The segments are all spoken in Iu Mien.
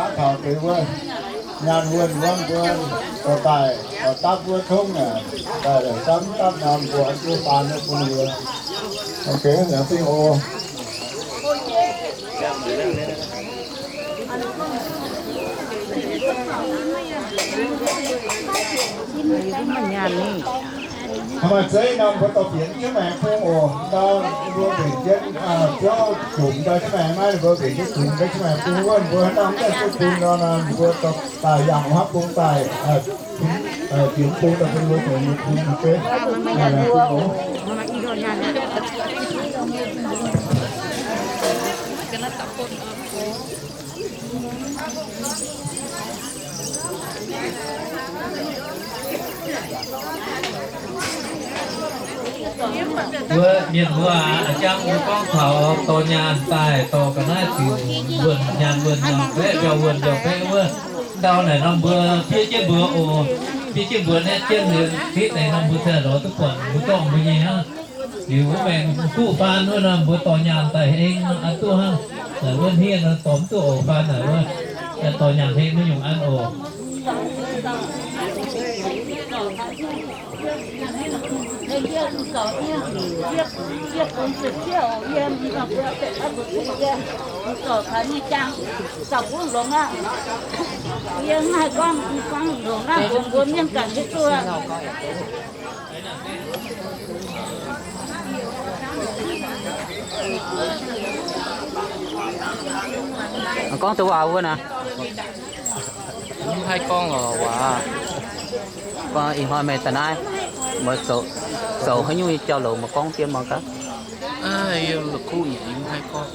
Aqv taux deix wuov nyaanh wuonh wuov mbuo dorh daaih, dorh dapv wuov tongv aac, daaih la'samv dapv norm mbuo an jienv baan nyei bun mbuo. Ok, laengz zingh oc. Maaih zeiv nor mbuo dorh mbienx jienv maengx bung oc. Ndau mbuo mbenc jienv biauv jomc ndau jienv maengx, maiv mbuo mbenc jienv jomc ndau jienv maengx bung wuov, mbuo haaix dauh mv gaengh duqv bung nor, mbuo dorh daaih yangh hopv bung daaih, bieqc bung daaih bun mbuo zoux nyei bung beiv. Wuov mienh mbuo aac, jangv mbuo gorngv taux dorh nyaanh daaih dorh ga'naaiv ziux wuonh, nyaanh wuonh nyaanh baeqv, mbiauh wuonh mbiauh baeqv wuov, ndau naaic norm mbuo fiev jienv mbuox oc. Fiev jienv mbuox naaiv jienv liuz, zitv deix norm mbuo ziouc lorz duqv buatc mbuo dorh mbuo nyei hnangv. Liuz wuov maengx duqv faan wuov nor, mbuo dorh nyaanh daaih hengh nor an duqv hnangv. Naaic wuov hniev nor dorh mv duqv oc, faan naaic wuov dorh nyaanh hengh maiv nyungc an oc. Gorngv duqv waac wuov naaic. Mv haih gorngv lorqc waac. Gorngv ih hnoi meih daaih naaiv, meih zoux, zoux haaix nyungc nyei jauv-louc meih gorngv jienv mangc gaax. Yie la'kuqv nyei, mv haih gorngv.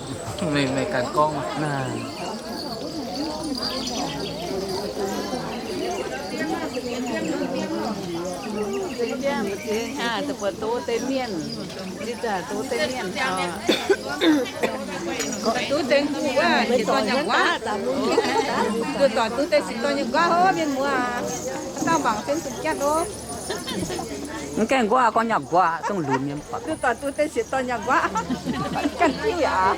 Meih, meih ganh gorngv. Mbuo doz deix mienh, doz deix mienh, doz deix nqox wuov, siex dorh nyanc nquaqv. Doz dorh doz deix siex dorh nyanc nquaqv, mienh muoz aac, dauh mangc jienv zuqc jatv oc. Mv gaengh nquaqv, gorngv nyanc nquaqv, dongh lunx nyei. Doz dorh doz deix siex dorh nyanc nquaqv, ganh jiuv yaac.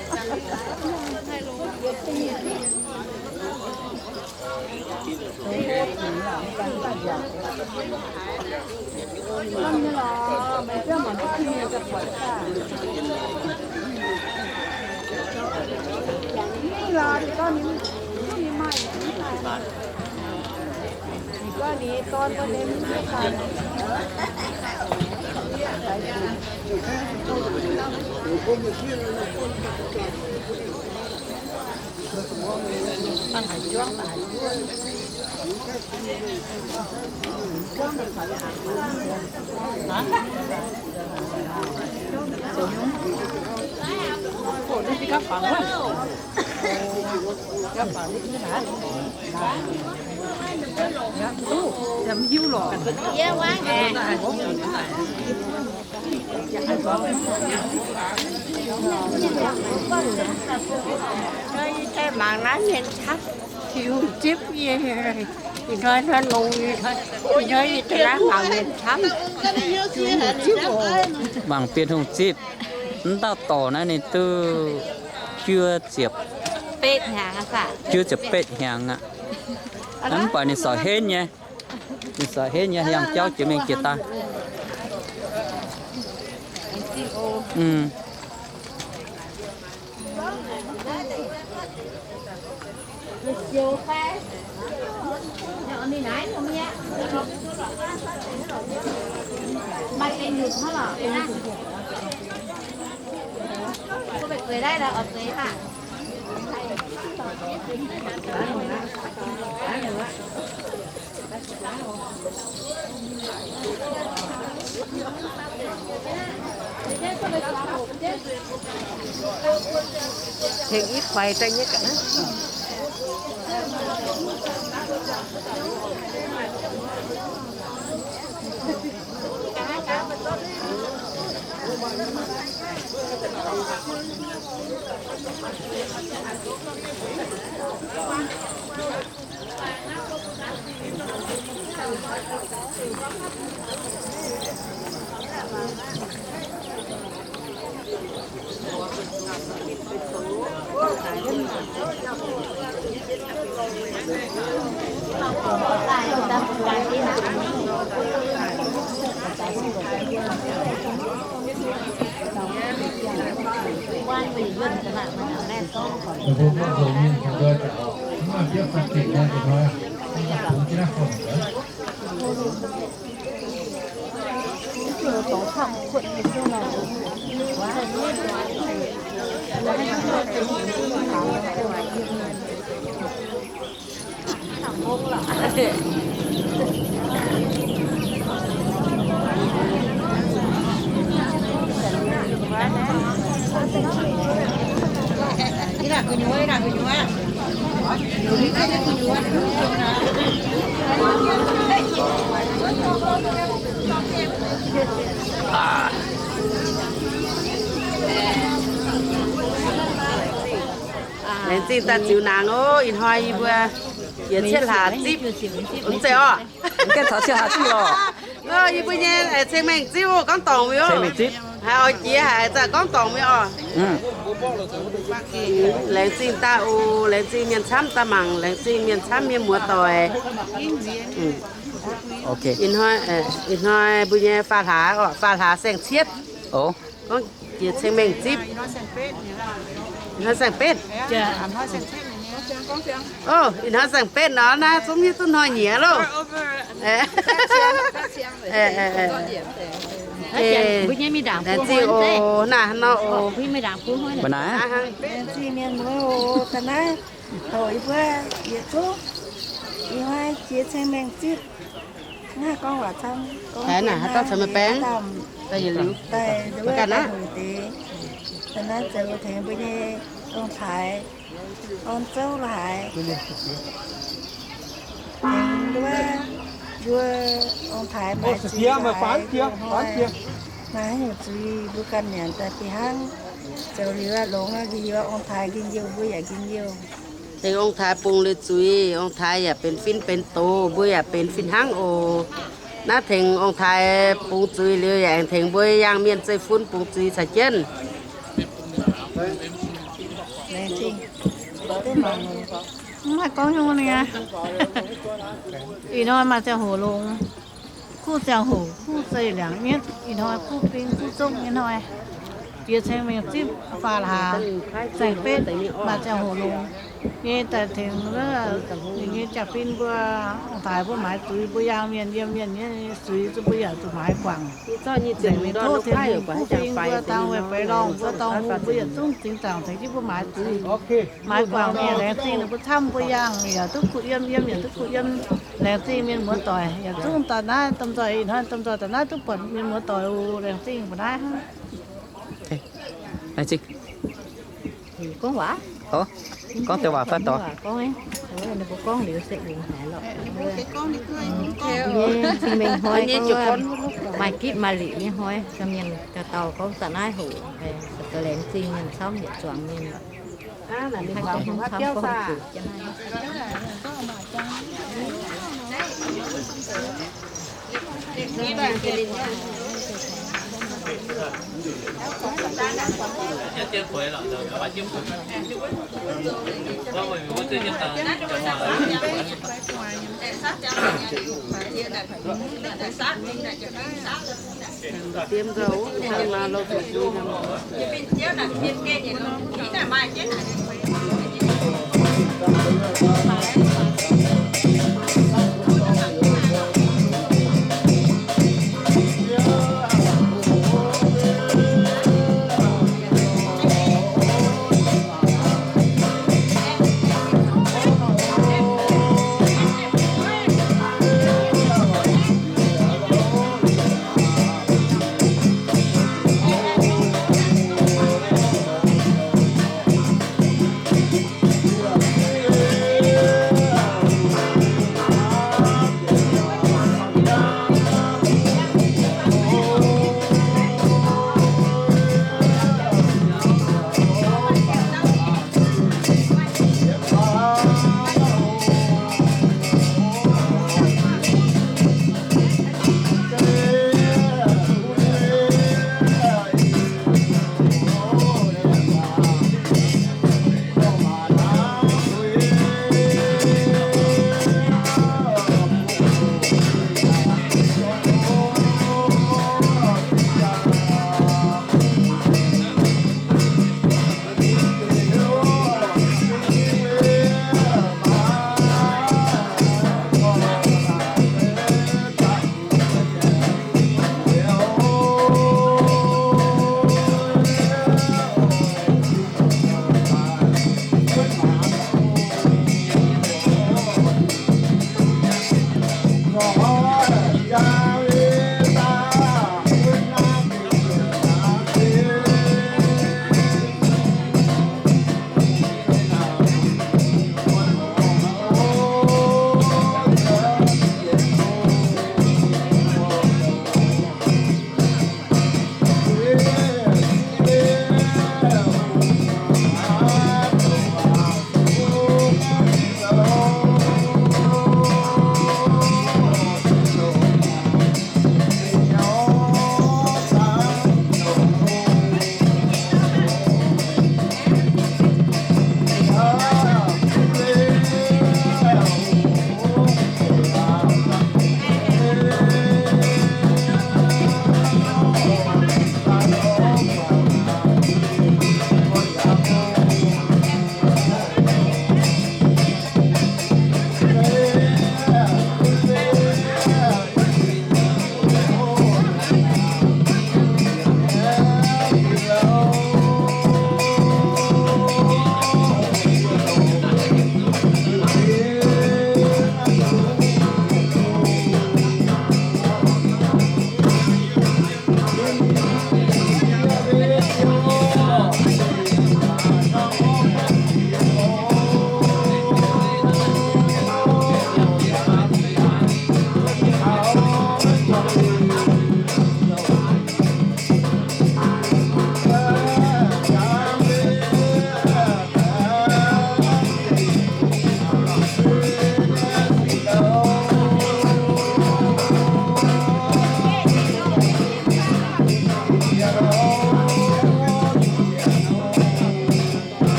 Mangc naaiv mienh camv, tiux zipv, ih hnoi hnoi longx, ih hnoi yie ga'naaiv mangc mienh camv, tiux zipv oc. Mangc Bienh Hungh zipv, mv dauh dorc naaiv ninh duqv juov ziepc, juov ziepc betv hnyangx aqv. Mv baac ninh soi henv nyei, ninh soi henv nyei, yangh jauv jiex mingh jiex daaih. Mm. Hengx ih kuaix daaih nyei ga'naaiv. Laengz zingh daaih ziux nangx oc. Ih hnoi yie mbuo yietc cietv hlaax zipv, mv zeiz orqc? Mv gaengh taux cietv hlaax zipv lorqc. Yie mbuo nyei ceng-mengh zipv oc, gorngv dorngc mingh oc. Haiz oix jiex haiz zaqc gorngv dorngc mingh oc. Laengz zingh daaih oc. Laengz zingh mienh camv daaih mangc, laengz zingh mienh camv mienh muoz-doic. Ih hnoi, ih hnoi mbuo nyei faam hlaax orqc, faam hlaax saeng-cietv. Gorngv jiex ceng-mengh zipv. Ih hnoi saeng-betv. Ov, ih hnoi saeng-betv nor, naaiv zungv hiuv duqv hnoi-nyieqc loh. Laengz zingh oc, naaiv nor oc. Laengz zingh mienh muoz oc, da'naaiv hoc yie mbuo yietc zungv ih hnoi jiex ceng-mengh zipv. Naaiv gorngv waac camv, gorngv naaiv haaix dauh caux meih baeng? Daaih yietc liuz, daaih naaiv hoc deix, daaih naaiv zoux tengx mbuo nyei ong-taaix, orn zouv la'haaix, tengx wuov nduov ong-taaix maaiz zuiz la'haaix, maaih haaix nyungc zuiz mbuo ganh nyanc daaih fih hnangv. Zoux liuz longx, njien-youh ong-taaix njien-youh, mbuo yaac njien-youh. Tengx ong-taaix bungx liuz zuiz, ong-taaix yaac benx fin benx doz, mbuo yaac benx fih hnangv oc. Naaiv tengx ong-taaix bungx zuiz liuz yaac aengx tengx mbuo yaangh mienh zeiv-fun bungx zuiz caux jienv. Mv haih gorngv nyungc nyei. Ih hnoi maaih ziangh hoc longx, kuv ziangh hoc kuv zeiz liangx mietv, ih hnoi kuv bing kuv zongv nyei hnoi. Jiex ceng-mengh zipv faam hlaax saeng-betv, maaih ziangh hoc longx nyei daaih tengx ninh nyei jaa-fin mbuo, ong-taaix mbuo maaiz zuiz, mbuo yaangh mienh yiem mienh nyei zuiz, zuqc mbuo yaac zuqc maaiz guangc. Tov Tin-Hungh kuv bing mbuo dangh weic feix lorngh mbuo dorngh hungh, mbuo yietc zungv zingx zaangc tengx jienv mbuo maaiz zuiz, maaiz guangc mienh. Laengz zingh ninh mbuo camv, mbuo yaangh yaac duqv kuh yiem, yiem yaac duqv kuh yiem. Laengz zingh mienh muoz-doic yietc zungv daaih naaiv domh nzoih, ih hnoi domh nzoih daaih naaiv duqv buatc mienh muoz-doic oc. Laengz zingh mbuo naaiv. Laengz zingh. Gorngv waac? Gorngv deix waac fai dorh? Gorngv, ninh mbuo gorngv liuz se yungz haic lorqc. Nyei cing-mengh hnoi gorngv maaih gitv maaih liqc nyei hnoi, ga'mienh ga'dauh gorngv daaih naaiv hoc, laengz zingh mienh camv yietc zuangx mienh. Diev nzauh, dangh maaih loz zuqc bun.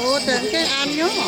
Ov, deix gengh an nyei.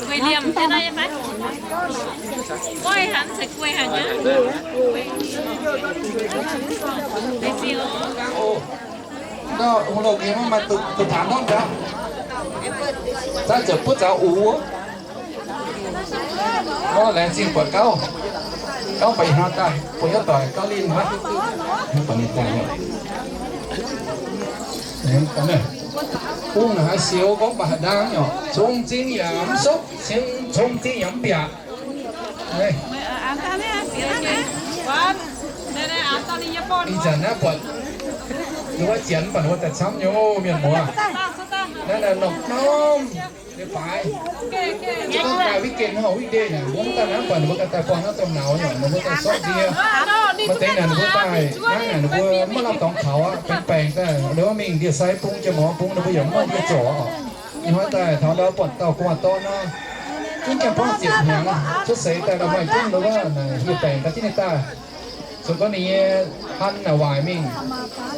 Quầy liềm trên đây phải. Quầy hẳn, sẽ quầy hẳn nhá. Ov, hungh louh gengh maiv maaih duqv taux hnangv gaax. Zaav ziouc butv zaux ux. Nor laengz zingh buatc gauv. Gauv baac ih hnoi daaih bun yietv doic gauv linh maiv. Mv baac ninh daaih nyei. Bung naaic haaix siou gorngv baac haaix ndaang nyei oc. Cong-zing yaac mv sopv, cong-zing yaac mv biaac. Ih zanc naaiv buatc ninh wuov janx mv baac ninh wuov daaih camv nyei, mienh muoz. Naaiv naaic norm-norm leiz-baaix, gorngv daaih weekend haaix weekday naaic, mbuo mv daaih naaiv buatc ninh mbuo ganh daaih buangh naaiv domh nauz nyei, ninh mbuo daaih sortv ndie. Maaih deix naaic ninh mbuo daaih naaiv naaic ninh mbuo maiv lamh dorngx kaux aqv, baengx baengx daaih, ndau wuov mingh ndie-sai bung, jiex morz bung, ninh mbuo yaac mv maaih ndie zorc oc. Ih hnoi daaih taux ndau buatc dauh gu'nguaaz-dorn nor, zungv gaengh buangv ziepc hnyangx cuotv seix daaih, ndau maaih jienv ndau wuov naaic hieh baengc gaax jienv ninh daaih. Zuqc gorngv ninh nyei han naaic waaic mingh,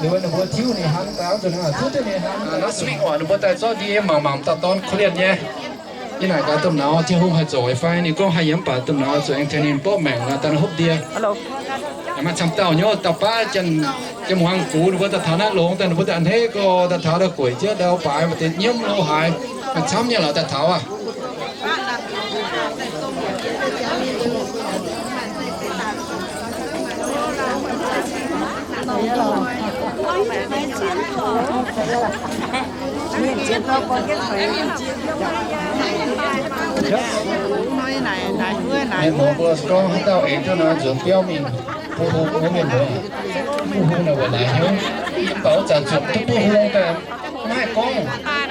liuz ninh mbuo tiuv ninh han daaih, zuqc ninh tiuv duqv ninh han. Naaiv se mingh oc, ninh mbuo daaih zorqv ndie mangc mangc dauh dorn korv-lienh nyei. Yie naaic gaax domh nauz Tin-Hungh haih zoux fai, ninh gorngv haih yiem, mv baac domh nauz zuqc aengx tengx ninh borqv maengc daaih hopv ndie. Maaih camv dauh nyei, dauh baav jiem-muangz gux ninh mbuo daaih taux naaiv longx daaih, ninh mbuo daaih a'hneiv gorx daaih taux daaih gueic jieqv ndau baaix maaih deix nyiemv lo haaix, maaih camv nyei lorqc daaih taux aqv. Mienh muoz mbuo gorngv haaix dauh eix duqv nor nzuonx biauv mingh buov hung wuov mienh muoz. Buov hung naaic weic laaix hnyouv, mv baac wuov zanc zuqc duqv buov hung daaih, maiv haih gorngv,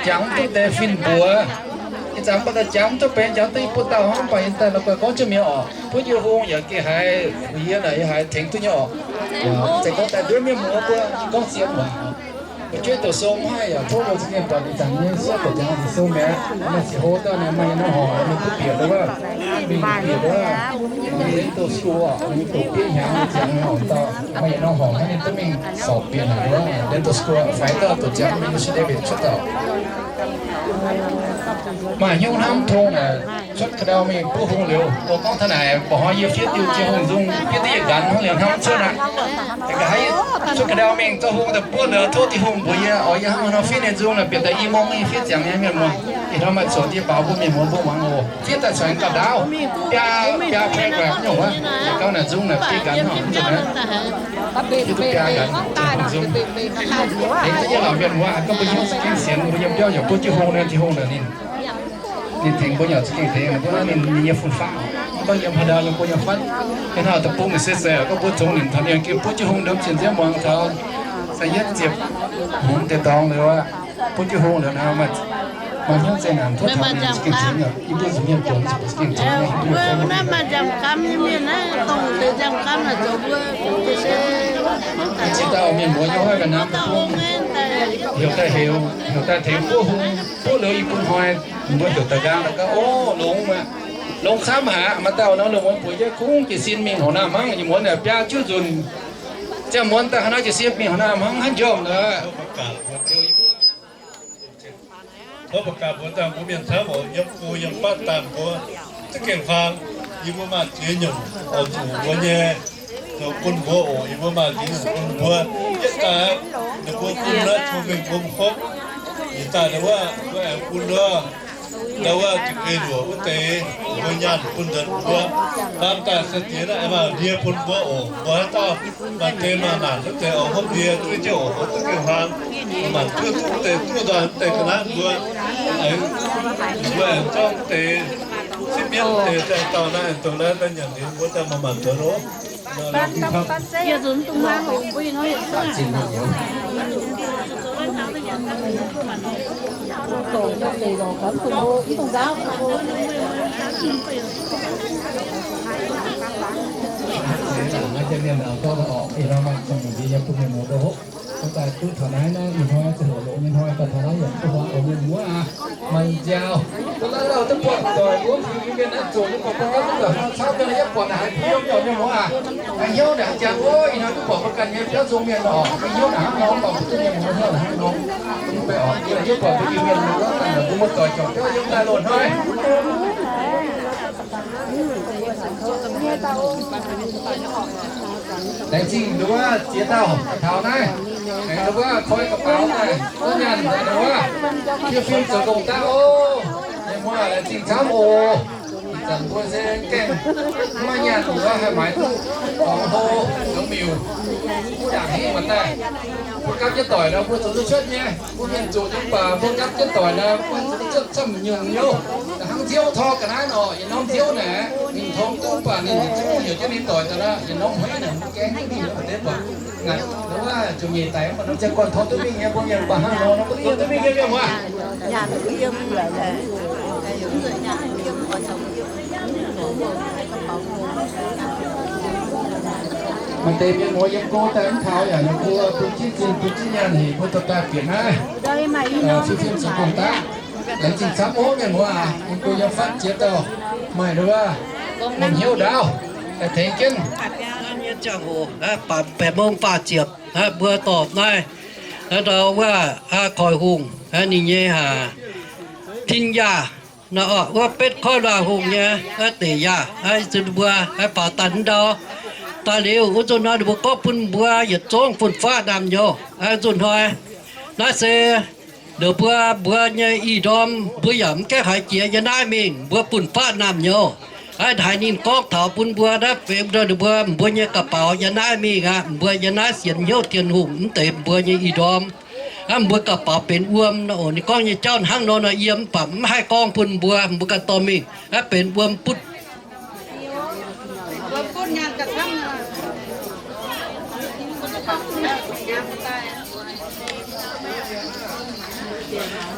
jangx mv duqv deix fin mbuox. Ih zanc mv baac daaih jangx mv duqv benx, jangx duqv i buo dauh hnangv, mv baac ih daaih la'guaih gorngv jienv mienh oc, buov jienv hung yaac gengh haiz wuic yie naaic yie haiz tengx duqv nyei oc. Zeiz gorngv daaih nduov mienh muoz mbuo gorngv siex waac. Mbuo jueiv doqc sou mv haih yaac tov mbuo za'gengh buatc ih zanc nyei suotv doqc jangx doqc sou mi'aqv. Maaih ziqc hlo dauh naaic maaih yietc norm horngc, ninh duqv bieqc nduov, mingh bieqc nduov, ninh doqc sou, ninh doqc bieiv hnyangx ziangx horngc dauh, maaih yietc norm horngc hnangv ninh duqv mingh sorc bieqc haic nduov, ninh doqc sou faix dauh doqc jangx mingh si David cuotv dauh. Maaih hnyouv hnamv tong naaic cuotv ka'ndau mingh buov hung liuz, mbuo gorngv taux naaic, mbuo hnoi yie fiev diuh jiex hungh nzung, fiev duqv yietc nqanx hnangv liuz hnamv cuotv aqv. Cuotv ka'ndau mingh zoux hung daaih buov liuz, tov Tin-Hungh mbuox yie, oix yie hnangv haaix nor fiev ninh nzung naaic, bieqc daaih i mong yie fiev ziangx nyei mienh muoz. Ih hnoi maaih coc ndie baaux mbuo mienh muoz mbuo muangx oc. Fiev daaih cuotv gauh ndaauv, biaa, biaa paix guaix nyungc wuov, gauh naaic nzung naaic fiev ganh hnangv nzung naaiv. Fiev duqv biaa ganh nzung. Aengx duqv nyei lorqc mienh muoz, gorngv mbuo hiuv za'gengh sienx mbuo yiem biauv yaac buov jienv hung naaiv, Tin-Hungh naaic ninh, ninh tengx mbuo yaac za'gengh tengx mbuo naaiv ninh, ninh nyei fun-faqv. Mv gorngv yiem haaix ndau yiem mbuo nyei fatv, ih hnoi deic-bung ninh se se gorngv mbuo zungv ninh taux ninh gengh buov jienv hung ndorm cien nziouv muangx taux se yietv ziepc hmz deix dorngx liuz aqv. Buov jienv hung liuz nor, maaih hnyouv zeqc naanc tov taux ninh za'gengh tengx, yie mbuo zuqc mienh buonc za'gengh tengx. Mbuo naaiv maaih njang-gamv nyei mienh naaiv, dongh deix njang-gamv naaic zoux mbuo se, zinh dauh mienh muoz nyei hnoi ga'naaiv deic-bung heuc daaih heuc, heuc daaih tengx buov hung, buov liuz i bung hnoi, mbuo heuc daaih nqaang daaih gaav, o, longx aqv, longx camv haic. Maaih dauh nor lungh muonz buoz jienv kungx jiez sin mingh horc naamh hnangv, ih muonz naaic biaa juqv nzunc, ziangh muonz daaih haaix nor jiez sin mingh horc naamh hnangv, haaix njormh nor. Tov mbuo gaax mbuo daaih mbuo mienh camv oc, yiem go yiem fatv daaih mbuo za'gengh huaang. Yie mbuo maaih ziex nyungc oix zuqc mbuo nyei, zoux bun mbuo oc. Yie mbuo maaih ziex nyungc bun mbuo. Yietv daaih, ninh mbuo bun naaiv tong mengh gom hopv. Yietc daaih ndau wuov mbuo aengx bun wuov, ndau wuov zuqc ei luoqc wuov deix, mbuo nyaanh bun nzuonx mbuo. Baamh daaih sai-diex naaiv aengx maaih ndie bun mbuo oc. Mbuo haaix dauh maaih deix maaih naanc wuov deix oix hopv ndie duqv jienv oc, duqv jienv huaang. Maanc zuov duqv wuov deix duqv nzoih wuov deix ga'naaiv mbuo, mbuo aengx zorqv wuov deix sipv mienv wuov deix daaih dauh naaiv, dongh naaiv daaih nyanc liuz mbuo daaih maanc maanc nzuonx oc. Daaih duqv taux naaiv, naaiv ih hnoi ziouc heuc longx nyei hnoi, daaih taux naaiv yaac duqv huaax oc mienh muoz aac. Maaih nziaaux, mbuo naaiv lauh duqv buatc doic mbuo mv hiuv mienh naaiv zoqc nyei, buatc mbuo ganh duqv gauh hnangv camv nyei, yie buatc naaic haiz hnyouv nyei mienh muoz aac. Haiz hnyouv naaic haaix jangx wuov, ih hnoi duqv buatc mbuo ganh nyei biauv zong mienh oc. Haiz hnyouv naaic hnangv nor, buatc mbuo duqv mienh muoz hnyouv naaic hnangv nor. Mv baac oc, yie buatc mbuo Iu-Mienh mbuo ganh naaic, mbuo muoz-doic juangc biauv yiem daaih loz-hnoi. Laengz zingh nduov ziex dauh taux naaiv, aengx nduov koi ga'baux daaih, duqv nyaanh daaih nduov, fiev fim zoux gong-daqv oc. Mienh muoz laengz zingh camv oc. Ih zanc mbuo se gaengh maiv maaih nyaanh nduov haih maaiz duqv dorngx hlo, zoux miuc, kuv ndaangc hingv maaih daaih. Mbuo gapv jienv doic nor mbuo zoux duqv cuotv nyei. Mbuo mienh zuqc nyei mv baac mbuo gapv jienv doic nor mbuo zoux duqv cuotv camv nyungc nyouv. Hnangv nziouv tor ga'naaiv nor, yietc norm nziouv naaic, ninh tongx duqv mv baac ninh zungv heuc jienv ninh doic daaih nor, yietc norm hueiv naaic mbuo gaengh duqv mingh deix buatc. Naaic, wuov ziouc nyeic daic mv baac norm jienv guanh tor duqv mingh nyei, mbuo mienh mv baac hnangv nor, mbuo duqv mingh nyei mienh muoz. Maaih deix mienh muoz yiem go daaih mv taux yaac ninh mbuo bun jienv zinh bun jienv nyaanh haic, mbuo dorh daaih bieqc naaiv, fiev fim zoux gong-daqv. Laengz zingh camv oc mienh muoz aac, yiem go yiem fatv ziex dauh, maaih nduov, mienh hnyouv ndaauv, daaih tengx jienv. Nyei ziangh hoc, baeqc mong faah ziepc, mbuo dorh naaiv, ndau wuov, koiv hungh, ninh nyei haac, tin yaac, nor, wuov betv koiv luaaih hungh nyei, deic yaac, zunh mbuo, faaux daaih ndau, daaih liuz, wuov nzunc hnoi ninh mbuo gorngv bun mbuo yietc zungv fun-faqv naamh nyouz, zunh hnoi, naaiv se, ndongc mbuo, mbuo nyei ih ndorm, mbuo yaac mv gaengh haiz jiex yiem naaiv mingh, mbuo fun-faqv naamh nyouz. Aav, haiz ninh gorngv taux bun mbuo naaiv, benx ninh mbuo, mbuo nyei ga'baux yiem naaiv mingh aqv. Mbuo yiem naaiv sienx hnyouv Tin-Hungh mv deix mbuo nyei ih ndorm. Aav, mbuo ga'baux benx wuom nor oc. Ninh gorngv nyei jauv hnangv nor nor, yie mv baac mv haih gorngv bun mbuo, mbuo ganh dorh mingh. Aav, benx wuom butv.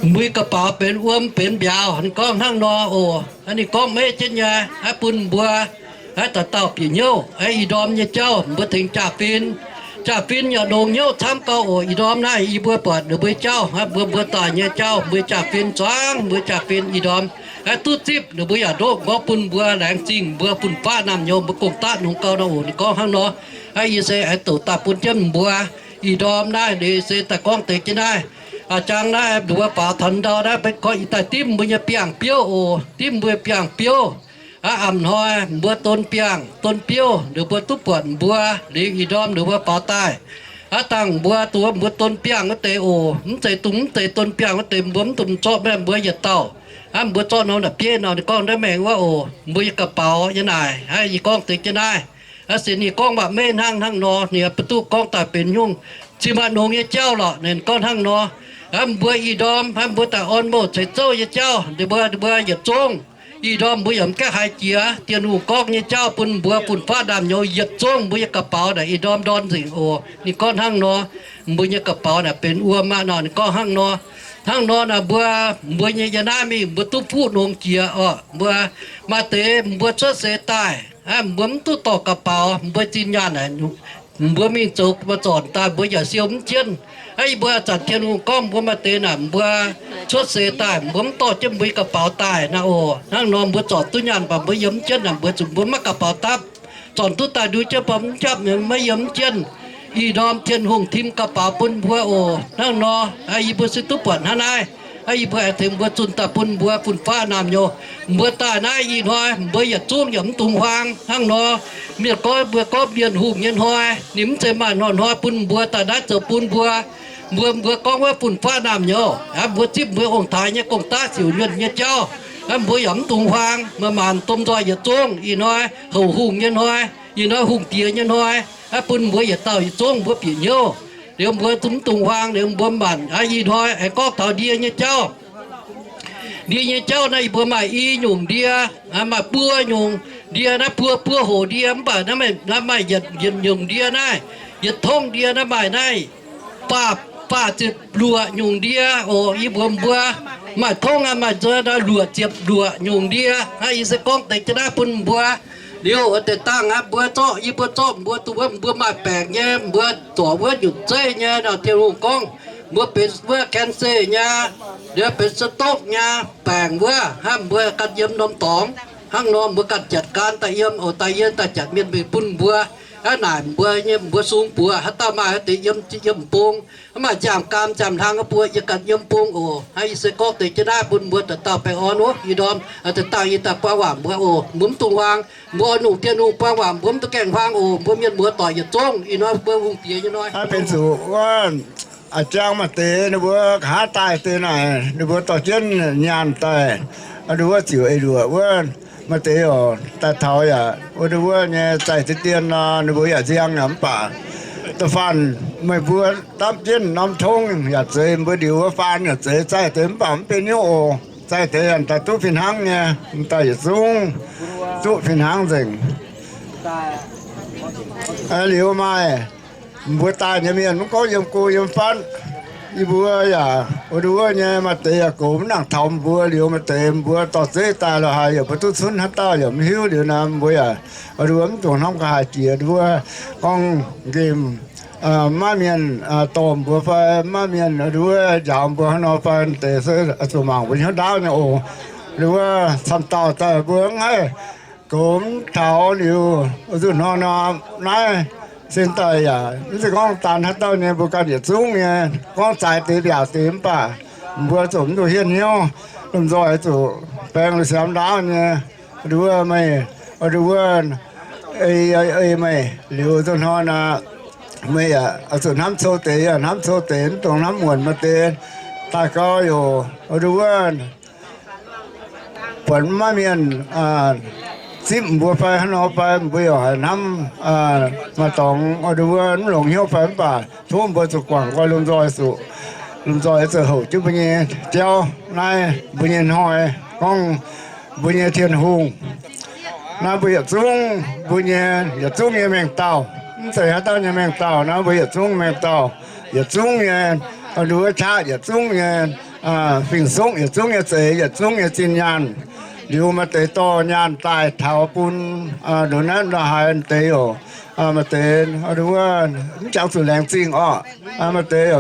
Mbuo ga'baux benx wuom benx mbiauz. Ninh gorngv hnangv nor oc. Ninh gorngv maiv jienv nyei, aav, bun mbuo, aav, dauh dauh bieqc hnyouv. Aav, ih ndorm nyei jauv mbuo tengx jaa-fin. Jaa-fin yaac longx hnyouv camv gau oc. Ih ndorm naaiv yie mbuo buatc ninh mbuo jauv, aav, mbuo, mbuo daaih nyei jauv, mbuo jaa-fin zuangx, mbuo jaa-fin ih ndorm, aav, duqv zipv ninh mbuo yaac ndoqv nqorngv bun mbuo. Laengz zingh mbuo fun-faqv naamh nyouz, mbuo gong-daqv nongx gau nor oc. Ninh gorngv hnangv nor. Aav, yie se aengx douc daaih bun jienv mbuo. Ih ndorm naaiv ninh se daaih gorngv deix jienv naaiv. A'jang naaiv mbuo faaux taux ndau naaiv, benx gorngv ih daaih dimv mbuo nyei biangh biouv oc. Dimv mbuo biangh biouv. Aav, a'hnoi mbuo don biangh don biouv, ninh mbuo duqv buatc mbuo liuz, ih ndorm ninh mbuo faaux daaih. Aav, dangh mbuo duqv mbuo don biangh wuov deix oc. Mv zeiz dungx mv deix don biangh wuov deix, mbuo mv dungx zorqv maiv mbuo yietc dauh. Aav, mbuo zorqv norm naaic bieiv nor, ninh gorngv naaiv maengx wuov oc, mbuo nyei ga'baux yiem naaic. Aav, yie gorngv deix jienv naaiv. Aav, se ninh gorngv waac maiv hnangv hnangv nor, ninh yaac mv duqv gorngv daaih benx nyungc cin-maanc nongx nyei jauv lorqc. Ninh gorngv hnangv nor. Aav, mbuo ih ndorm, aav, mbuo daaih orn mouh ceix zouv nyei jauv, ninh mbuo, mbuo yietc zungv. Ih ndorm mbuo yaac mv gaengh haiz jiex Tin-Hungh gorngv nyei jauv bun mbuo fun-faqv naamh nyouz yietc zungv mbuo nyei ga'baux naaic ih ndorm ndorn nzengc oc. Ninh gorngv hnangv nor. Mbuo nyei ga'baux naaic benx wuom aqv nor, ninh gorngv hnangv nor. Hnangv nor naaic mbuo, mbuo nyei yiem naaiv mingh mbuo duqv fuqv nongx jiex oc. Mbuo maaih deix mbuo cuotv seix daaih, aav, mbuo mv duqv dorh ga'baux, mbuo zinh nyaanh naaic, mbuo mingh zoux mbuo zornc daaih mbuo yaac siou mv jienv. Aav, yie mbuo zanc Tin-Hungh gorngv mbuo maaih deix naaic mbuo cuotv seix daaih mbuo mv dorh jienv mbuo nyei ga'baux daaih naaic oc. Hnangv nor mbuo zornc duqv nyaanh mv baac mbuo yiem mv jienv naaic, mbuo zuqc mbuo maiv ga'baux dapv. Zornc duqv daaih nduov jienv baac mv japv, maiv yiem mv jienv. Ih ndorm Tin-Hungh tim ga'baux bun mbuo oc. Hnangv nor, aav, yie mbuo se duqv buatc hnangv naaiv. Aav, yie mbuo aengx tengx mbuo zunh daaih bun mbuo fun-faqv naamh nyouz. Mbuo daaih naaiv ih hnoi mbuo yietc zungv yaac mv dungx huaang. Hnangv nor, mienh gorngv, mbuo gorngv mienh hungh nyei hnoi, ninh mv zeiz maaih hnoi-hnoi bun mbuo daaih naaiv zoux bun mbuo. Mbuo, mbuo gorngv wuov fun-faqv naamh nyouz, aav, mbuo zipv mbuo ong-taaix nyei gong-daqv ziouc nyuonh nyei jauv. Aav, mbuo yaac mv dungx huaang, maaih maanc domh nzoih yietc zungv ih hnoi houc hungh nyei hnoi, ih hnoi hungh diex nyei hnoi. Aav, bun mbuo yietc dauh yietc zungv mbuo bieqc hnyouv. Liuz mbuo zungv mv dungx huaang, liuz mbuo maanc, aav, ih hnoi aengx gorngv taux ndie nyei jauv. Ndie nyei jauv naaiv yie mbuo maaih i nyungc ndie, aav, maaih buo nyungc ndie naaiv, buo, buo hoc ndie, mv baac naaiv maaih, naaiv maaih yietc, yietc nyungc ndie naaiv, yietc tongv ndie naaiv maaih naaiv faah, faah ziepc luoqc nyungc ndie oc. Yie mbuox mbuo, maaih tongv aav, maaih nzuonx naaiv luoqc ziepc luoqc nyungc ndie. Aav, yie se gorngv deix jienv naaiv bun mbuo. Liuz deix dangh aav, mbuo zorqv, yie mbuo zorqv mbuo duqv wuov, mbuo maaih baengc nyei, mbuo zorc wuov nyutc zeiv nyei nor, Tin-Hungh gorngv mbuo benx wuov cancer nyei, liuz benx stroke nyei baengc wuov, hnangv mbuo ganh yiem norm dorngx. Hnangv nor mbuo ganh jatc gan daaih yiem oc, daaih yiem daaih jatc mienh mingh bun mbuo. Aav, naaic mbuo nyei mbuo sung buoz haaix dauh maaih deix yiem, yiem bung, maaih nziaamv-gaam nziaamv-hlang wuov buo yiem ganh yiem bung oc. Aav, yie se gorngv deix jienv naaiv bun mbuo dauh dauh baengh orn wuov. Ih ndorm deix dangh yie daaih buangv waac mbuo oc, mbuo mv dungx huaang. Mbuo oix nungh Tin-Hungh buangv waac, mbuo mv duqv gaengh huaang oc. Mbuo mienh muoz doic yietc zungv ih hnoi mbuo hungh diex nyei hnoi. Aav, benx zuqc wuov, aa, jangx maaih deix ninh mbuo nqa'haav daaih deix naaic, ninh mbuo dorh jienv nyaanh daaih, ninh mbuo ziouc eix luoqc wuov. Maaih deix oc, daaih taux yaac wuov, ninh mbuo nyei zaih deix dien nor, ninh mbuo yaac nziang yaac mv baac da'faanh meih mbuo dapv jienv norm tongv yaac zeiz, mbuo liuz wuov faan yaac zeiz, zaih deix mv baac mv benx hnyouv oc. Zaih deix daaih duqv fih hnangv nyei, daaih yietc zungv duqv fih hnangv nzengc. Liuz maaih mbuo daaih nyei mienh mv gorngv yiem go yiem fatv, yie mbuo yaac wuov, wuov nyei maaih deix yaac goux mv nangc taux mbuo. Liuz maaih deix mbuo dorh zeiv daaih lorqc haaix yaac mbuo duqv cunv haaix dauh yaac mv hiuv. Liuz naaiv mbuo yaac wuov, mv dungx hnamv nqa'haav jiex wuov, gorngv nqemh maiv mienh dorh mbuo fai maiv mienh wuov njaaux mbuo hnangv nor fai deix se zuqc mangc mbuo hnyouv ndaauv nyei oc. Liuz wuov camv dauh daaih mbuo mv haih goux mv taux. Liuz nzunc hnoi nor, naaiv sin daaih yaac mv zeiz gorngv daan haaix dauh nyei, mbuo ganh yietc zungv nyei gorngv zaaix deix mbiaauc deix mv baac mbuo zuqc mv duqv hienv hnyouv, lomh nzoih zuqc baeng la'siamv ndaauv nyei. Wuov meih, wuov ei, ei meih liuz nzunc hnoi nor, meih yaac zuqc hnamv cou deix, yaac hnamv cou deix, mv dungx hnamv muonc maaih deix daaih gau yoc. Wuov buatc maiv mienh zipv mbuo fai hnangv nor fai, mbuo yaac haiz hnamv maaih dorngx wuov mv longx hnyouv fai, mv baac tov mbuo zuqc guangc nqoi lomh nzoih zuqc, lomh nzoih zoux houc jienv mbuo nyei jauv naaiv, mbuo nyei hnoi, gorngv mbuo nyei Tin-Hungh. Naaiv mbuo yietc zungv, mbuo nyei yietc zungv nyei mengh dauh, mv zeiz haaix dauh nyei mengh dauh, naaiv mbuo yietc zungv mengh dauh, yietc zungv nyei, nduov qaqv yietc zungv nyei, fing-suqv yietc zungv nyei zeix, yietc zungv nyei zinh nyaanh. Liuz maaih deix dorh nyaanh daaih taux bun, nduov naaiv nduov haaix deix youc, maaih deix wuov mv jangx zuqc laengz zingh orqc. Maaih deix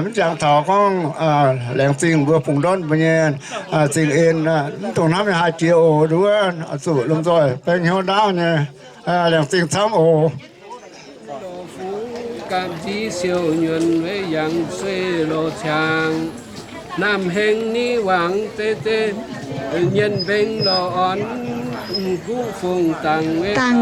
mv jangx taux gorngv laengz zingh mbuo fungx ndortv mbuo nyei zingh en, mv dungx hnamv haaix jiex oc. Nduov zuqc lomh nzoih baeng hnyouv ndaauv nyei, laengz zingh camv oc. Dangc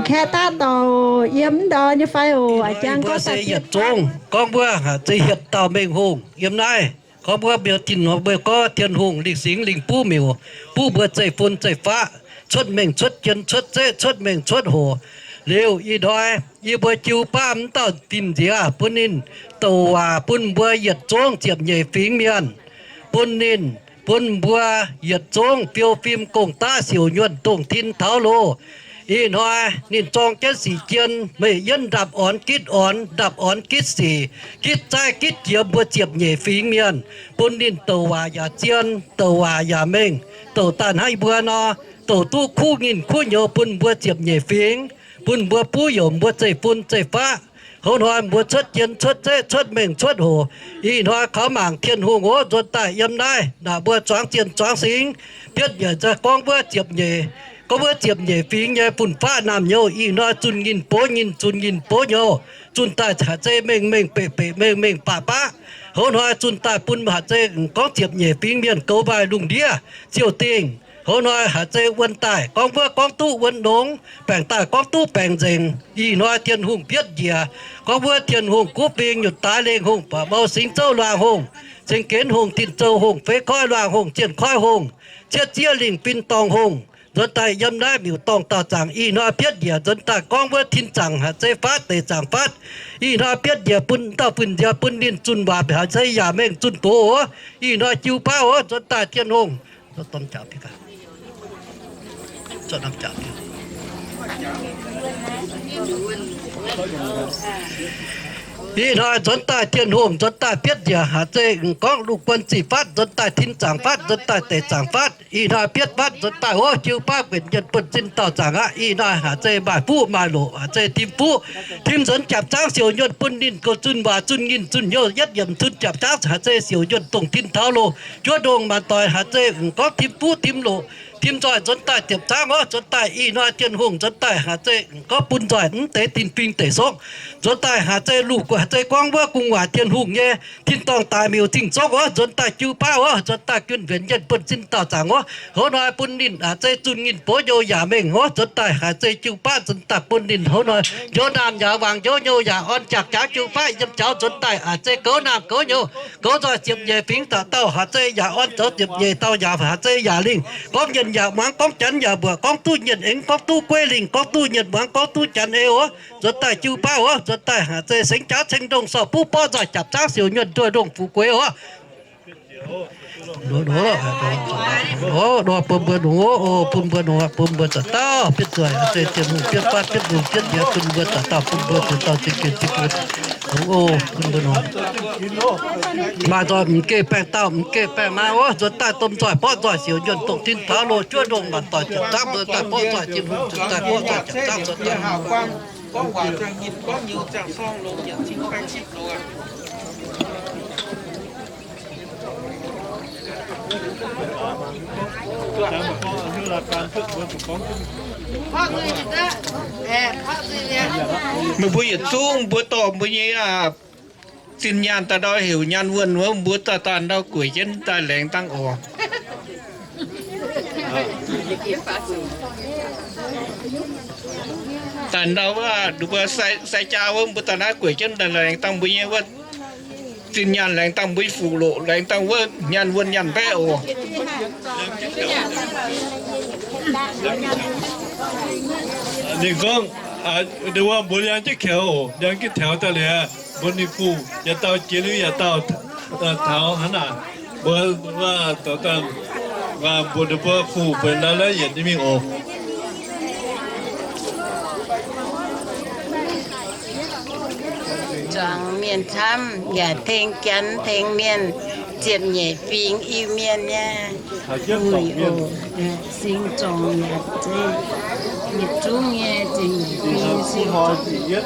kaeqv daav dorh yiem ndau nyei fai oc. A'jang gorngv se yietc zungv gorngv mbuo haic zeiz hietc dauh mengh hungh yiem naaiv. Gorngv mbuo mbiauz dinh nor mbuo gorngv Tin-Hungh lingh singx lingh buv miuc, buv mbuo zeiv-fun zeiv-faqv, cuotv mengh cuotv jien, cuotv zeqv, cuotv mengh cuotv hoc. Liuz ih hnoi yie mbuo jiu baav mv dauh dimh nziex bun ninh douc waac bun mbuo yietc zungv ziepc nyeic fingx mienh, bun ninh, bun mbuo yietc zungv fiou fim gong-daqv siouc nyuonh dongh tin taux loh. Ih hnoi ninh zorng jienv sic jien, meih yienv ndapv orn gitv orn, ndapv orn gitv sic, gitv zaaiv gitv jiex mbuo ziepc nyeic fingx mienh, bun ninh douc waac yaac zien, douc waac yaac mengh, douc daaih hnangv mbuo nor, douc duqv kuv nginh kuv nyouz bun mbuo ziepc nyeic fingx, bun mbuo buv youc mbuo zeiv-fun zeiv-faqv. Hoz hnoi mbuo cuotv jien cuotv zeqv cuotv mengh cuotv hoc. Ih hnoi kaux mangc Tin-Hungh ov, nzuonx daaih yiem naaiv naaic mbuo zuangx zienh zuangx singx, bietv yaac gorngv wuov ziepc nyeic, gorngv wuov ziepc nyeic fingx nyei fun-faqv naamh nyouz. Ih hnoi zunh nginh bov nginh, zunh nginh bov nyouz, zunh daaih haic zei mengh mengh beqc beqc, mengh mengh baac baqv. Hoz hnoi zunh daaih bun haic zei gorngv ziepc nyeic fingx mienh goux maaih lungh ndiev ziouc dingh. Hoz hnoi haic zei wuonh daaih gorngv wuov gorngv duqv wuonh nongx, baengc daaih gorngv duqv baengc nzengc. Ih hnoi Tin-Hungh bietv njiec, gorngv wuov Tin-Hungh guv fing nyutc daaix lengh hungh, baac mau singx zouv luangh hungh, ceng genv hungh, tin zouv hungh, feix koiv luangh hungh, zienh koiv hungh, cietv zieqv lingh fin dorngh hungh, nzuonx daaih yiem naaiv miuc-dorngh daauh zaangc. Ih hnoi bietv njiec nzuonx daaih gorngv wuov tin zaangc haic zei fatv, deic zaangc fatv. Ih hnoi bietv njiec bun dauh fun-nziex bun ninh zunh waac haic zei yaac mengh zunh doz oc. Ih hnoi jiu baav oc, nzuonx daaih Tin-Hungh. Ih hnoi nzuonx daaih Tin-Hungh nzuonx daaih bietv njiec haic zei gorngv lungh guon ziqc fatv, nzuonx daaih tin zaangc fatv, nzuonx daaih deic zaangc fatv. Ih hnoi bietv fatv nzuonx daaih oc, jiu baav guenc yienh buonv zinh dauh zaangc aqv. Ih hnoi haic zei maaih fuqv maaih loqc, haic zei tim fuqv tim nzuonx jaapc zaangv siouc nyuonh bun ninh goux zunh waac zunh nginh zunh hnyouv yietv yiemc zunh jaapc zaangv haic zei siouc nyuonh dongh tin taux loh. Juov ndongh maanc doic haic zei gorngv tim fuqv tim loqc tim nzoih nzuonx daaih ziepc zaangv oc. Nzuonx daaih ih hnoi Tin-Hungh nzuonx daaih haic zei gorngv bun nzoih mv deix dinh fing deic sokv. Nzuonx daaih haic zei lungh haic zei gorngv wuov gu'nguaaic Tin-Hungh nyei tin-dorngh daaih miuc zingh zokv oc. Nzuonx daaih jiu baav oc, nzuonx daaih junh mbienc yienh buonv zinh dauh zaangc oc. Hoz hnoi bun ninh haic zei zunh nginh bov nyouz yaac mengh oc. Nzuonx daaih haic zei jiu baav nzuonx daaih bun ninh hoz hnoi njoux naamh yaac wangc, njoux nyouz yaac orn, jaapc zaangv jiu baav yiem jaux nzuonx daaih haic zei goux naamh goux nyouz, goux nzoih ziepc nyeic fingx dauh dauh haic zei yaac orn, zoux ziepc nyeic dauh yaac haic zei yaac lingh, gorngv nyienh yaac muangx, gorngv janx yaac mbuoqc, gorngv duqv nyienh aengx, gorngv duqv gueiv lingh, gorngv duqv nyienh muangx, gorngv duqv janx ei oc. Nzuonx daaih jiu baav oc, nzuonx daaih haic zei sengx jaax ceng ndongh sorc buv borqv nzoih jaapc zaangv siouc nyuonh nduoh ndongh fu'jueiv oc. Nor bun mbuo nor, bun mbuo nor, bun mbuo za'gengh dauh bietv nzoih, haic zei Tin-Hungh bietv fatv bietv lungh bietv njiec bun mbuo za'gengh dauh, bun mbuo za'gengh dauh za'gengh za'gengh oc, bun mbuo nor. Maaih nzoih m'geh baengh dauh, m'geh baengh maa oc. Nzuonx daaih domh nzoih borqv nzoih siouc nyuonh dongh tin taux loh, juov ndongh maanc doic ziepc zaangv, nzuonx daaih borqv nzoih Tin-Hungh, nzuonx daaih borqv nzoih ziepc zaangv, nzuonx daaih Meih mbuo yietc zungv mbuo dorh mbuo nyei zinh nyaanh daaih ndau heuc nyaanh wuonh wuov, mbuo daaih daaih ndau gueic jienv daaih laengz dangh oc. Daaih ndau wuov, mbuo sai jaa wuov, mbuo daaih naaiv gueic jienv daaih laengz dangh mbuo nyei wuov Zinh nyaanh laengz dangh mbuo fuqv loqc, laengz dangh wuov nyaanh wuonh nyaanh mbaeqv oc. Ninh gorngv, wuov mbuo liangx jienv kaux oc, liangx jienv taux daaih liuz, mbuo ninh fuqv yietc dauh jiex liuz yietc dauh taux hnangv naaic. Mbuo, mbuo, mbuo, mbuo fuqv benx naaiv yietc nyei mingh oc. Zuangx mienh camv yaac tengx Janx tengx mienh, ziepc nyeic fingx Iu-Mienh nyei. Sing zorngx yaac zeiz yietc zungv nyei, ziepc nyeic fingx sing zorngx.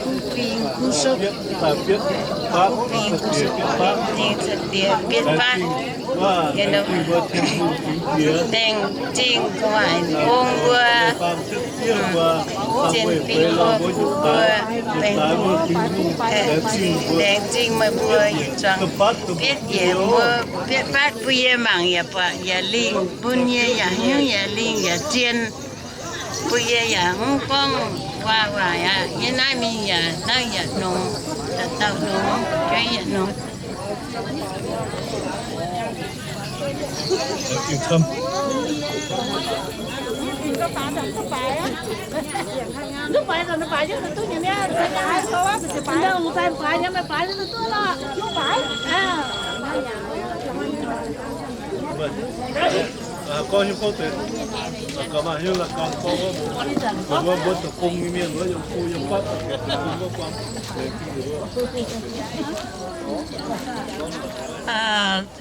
Kuv fingx kuv sopv, kuv fingx kuv sopv, kuv fingx ca'diex bietv fatv. Dengh zingh gu'nguaaic gong mbuo, zienh fingx mbuo, mbuo, laengz zingh meih mbuo yietc zuangx bietv yiec mbuo, bietv fatv bun yie mangc yaac buatc yaac lingh, bun yie yaac hnyouv yaac lingh yaac zien. Bun yie yaac mv gorngv waac-waac aqv. Yie naaiv mingh yaac naaiv yaac nongx, dauh dauh nongx, jueiv yaac nongx.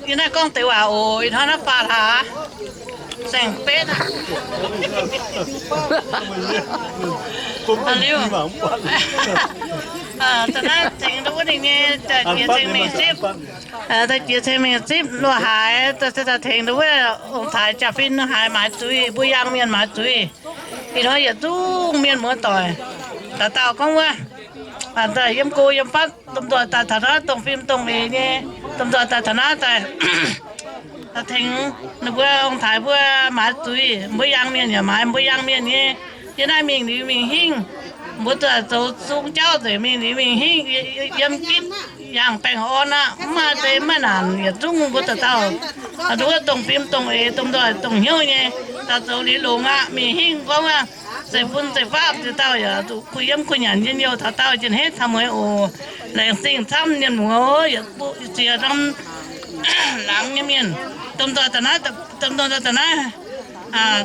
Yie naaiv gorngv deix waac oc, ih hnoi naaiv faah hlaax saeng-betv aqv. Liuz, da'naaiv tengx duqv wuov ninh nyei, da'jiex ceng mingh zipv, da'jiex ceng mingh zipv loz-haaix, da'tengx duqv wuov ong-taaix jaa-fin loz-haaix maaiz zuiz, mbuo yangh mienh maaiz zuiz. Ih hnoi yietc zungv mienh muoz-doic, dauh dauh gorngv wuov, yiem go yiem fatv, domh nzoih daaih taux naaiv dongh fim dongh eix nyei, domh nzoih daaih taux naaiv daaih tengx ninh mbuo ong-taaix mbuo maaiz zuiz, mbuo yangh mienh yaac maaiz mbuo yangh mienh nyei. Yie naaiv mingh liuz mingh hingh, mbuo zoux zung jauv nzengc, mingh liuz mingh hingh, yiem gitv yangh baengh orn aqv, mv maaih deix mv maaih naanc, yietc zungv mbuo dauh dauh, nduov dongh fim dongh eix, domh nzoih dongh hnyouv nyei, dauh zoux liuz longx aqv. Mingh hingh gorngv aqv, zeiv-fun zeiv-faqv ziex dauh yaac zuqc kuh yiem kuh nyanc njien-youh taux dauh jien-hetv taux mueiz oc. Laengz zingh camv mienh muoz, yietc ziex norm laangz nyei mienh, domh nzoih daaih naaiv, domh nzoih daaih naaiv,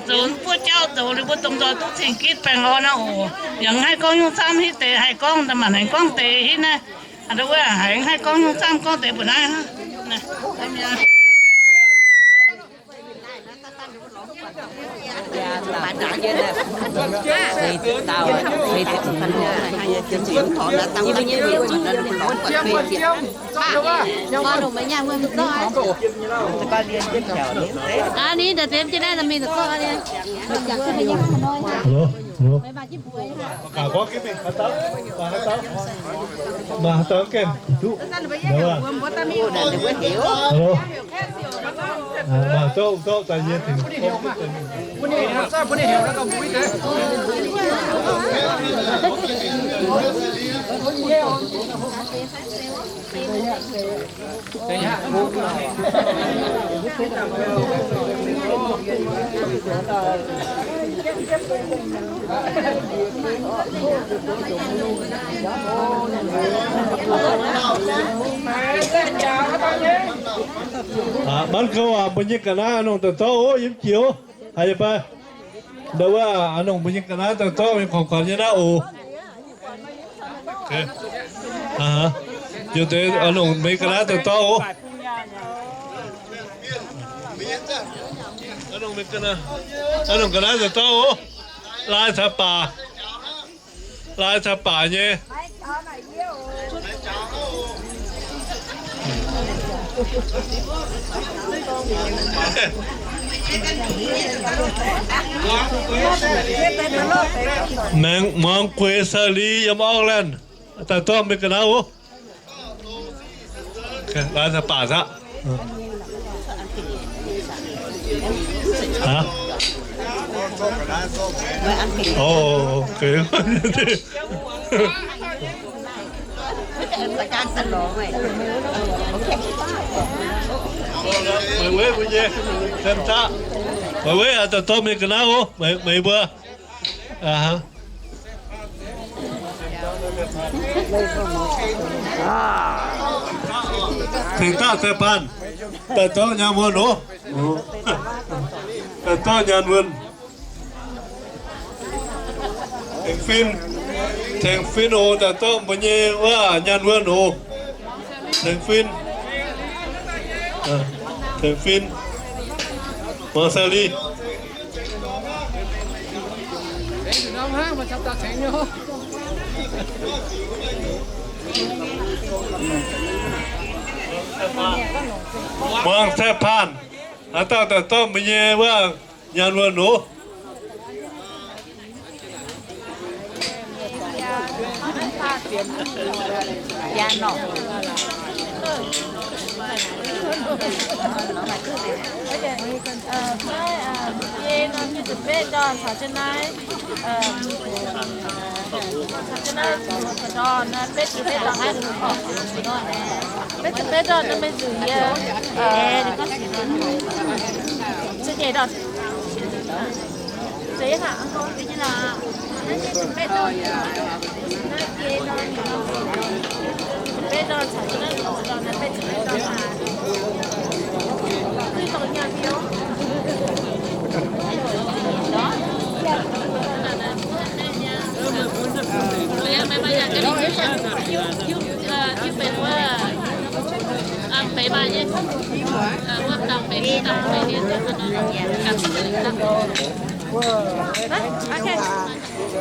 zoux buov jauv zoux liuz mbuo domh nzoih duqv cing-gitv baengh orn aqv oc. Yaac mv haih gorngv nyungc camv, hitv deix haih gorngv, da'maanc haih gorngv deix hitv naaiv. Wuov haiz mv haih gorngv nyungc camv, gorngv deix mbuo naaiv. Hello, hello. Maaih haaix dauh, maaih haaix dauh, maaih haaix dauh gengh duqv. Hello. Maaih haaix dauh, dauh daaih yie dingc. Mangc gaax aac, mbuo nyei ga'naaiv a'nongh daaih zorqv oc, yiem jiex oc. Haiz yie fai? Ndau wuov a'nongh mbuo nyei ga'naaiv daaih zorqv mingh kuonx-kuonx nyei naaiv oc. Yietc deix a'nongh mbuo nyei ga'naaiv daaih zorqv oc. A'nongh ga'naaiv daaih zorqv oc. Lai caux baac, lai caux baac nyei. Maengx muangx gueix Sali yiem Auckland daaih zorqv mbuo ga'naaiv oc. Lai caux baac aqv. Aa, o, Meih weiv mbuo nyei, meih weiv aac, daaih dorh mingh ga'naaiv oc, meih mbuo. Tengx daaih Cai Baan, daaih zorqv nyaanh wuonh oc. Daaih zorqv nyaanh wuonh. Tengx fin, tengx fin oc, daaih zorqv mbuo nyei wuov nyaanh wuonh oc. Tengx fin, tengx fin, muangx Sally. Muangx Cai Baan, haaix dauh daaih zorqv mbuo nyei wuov nyaanh wuonh oc.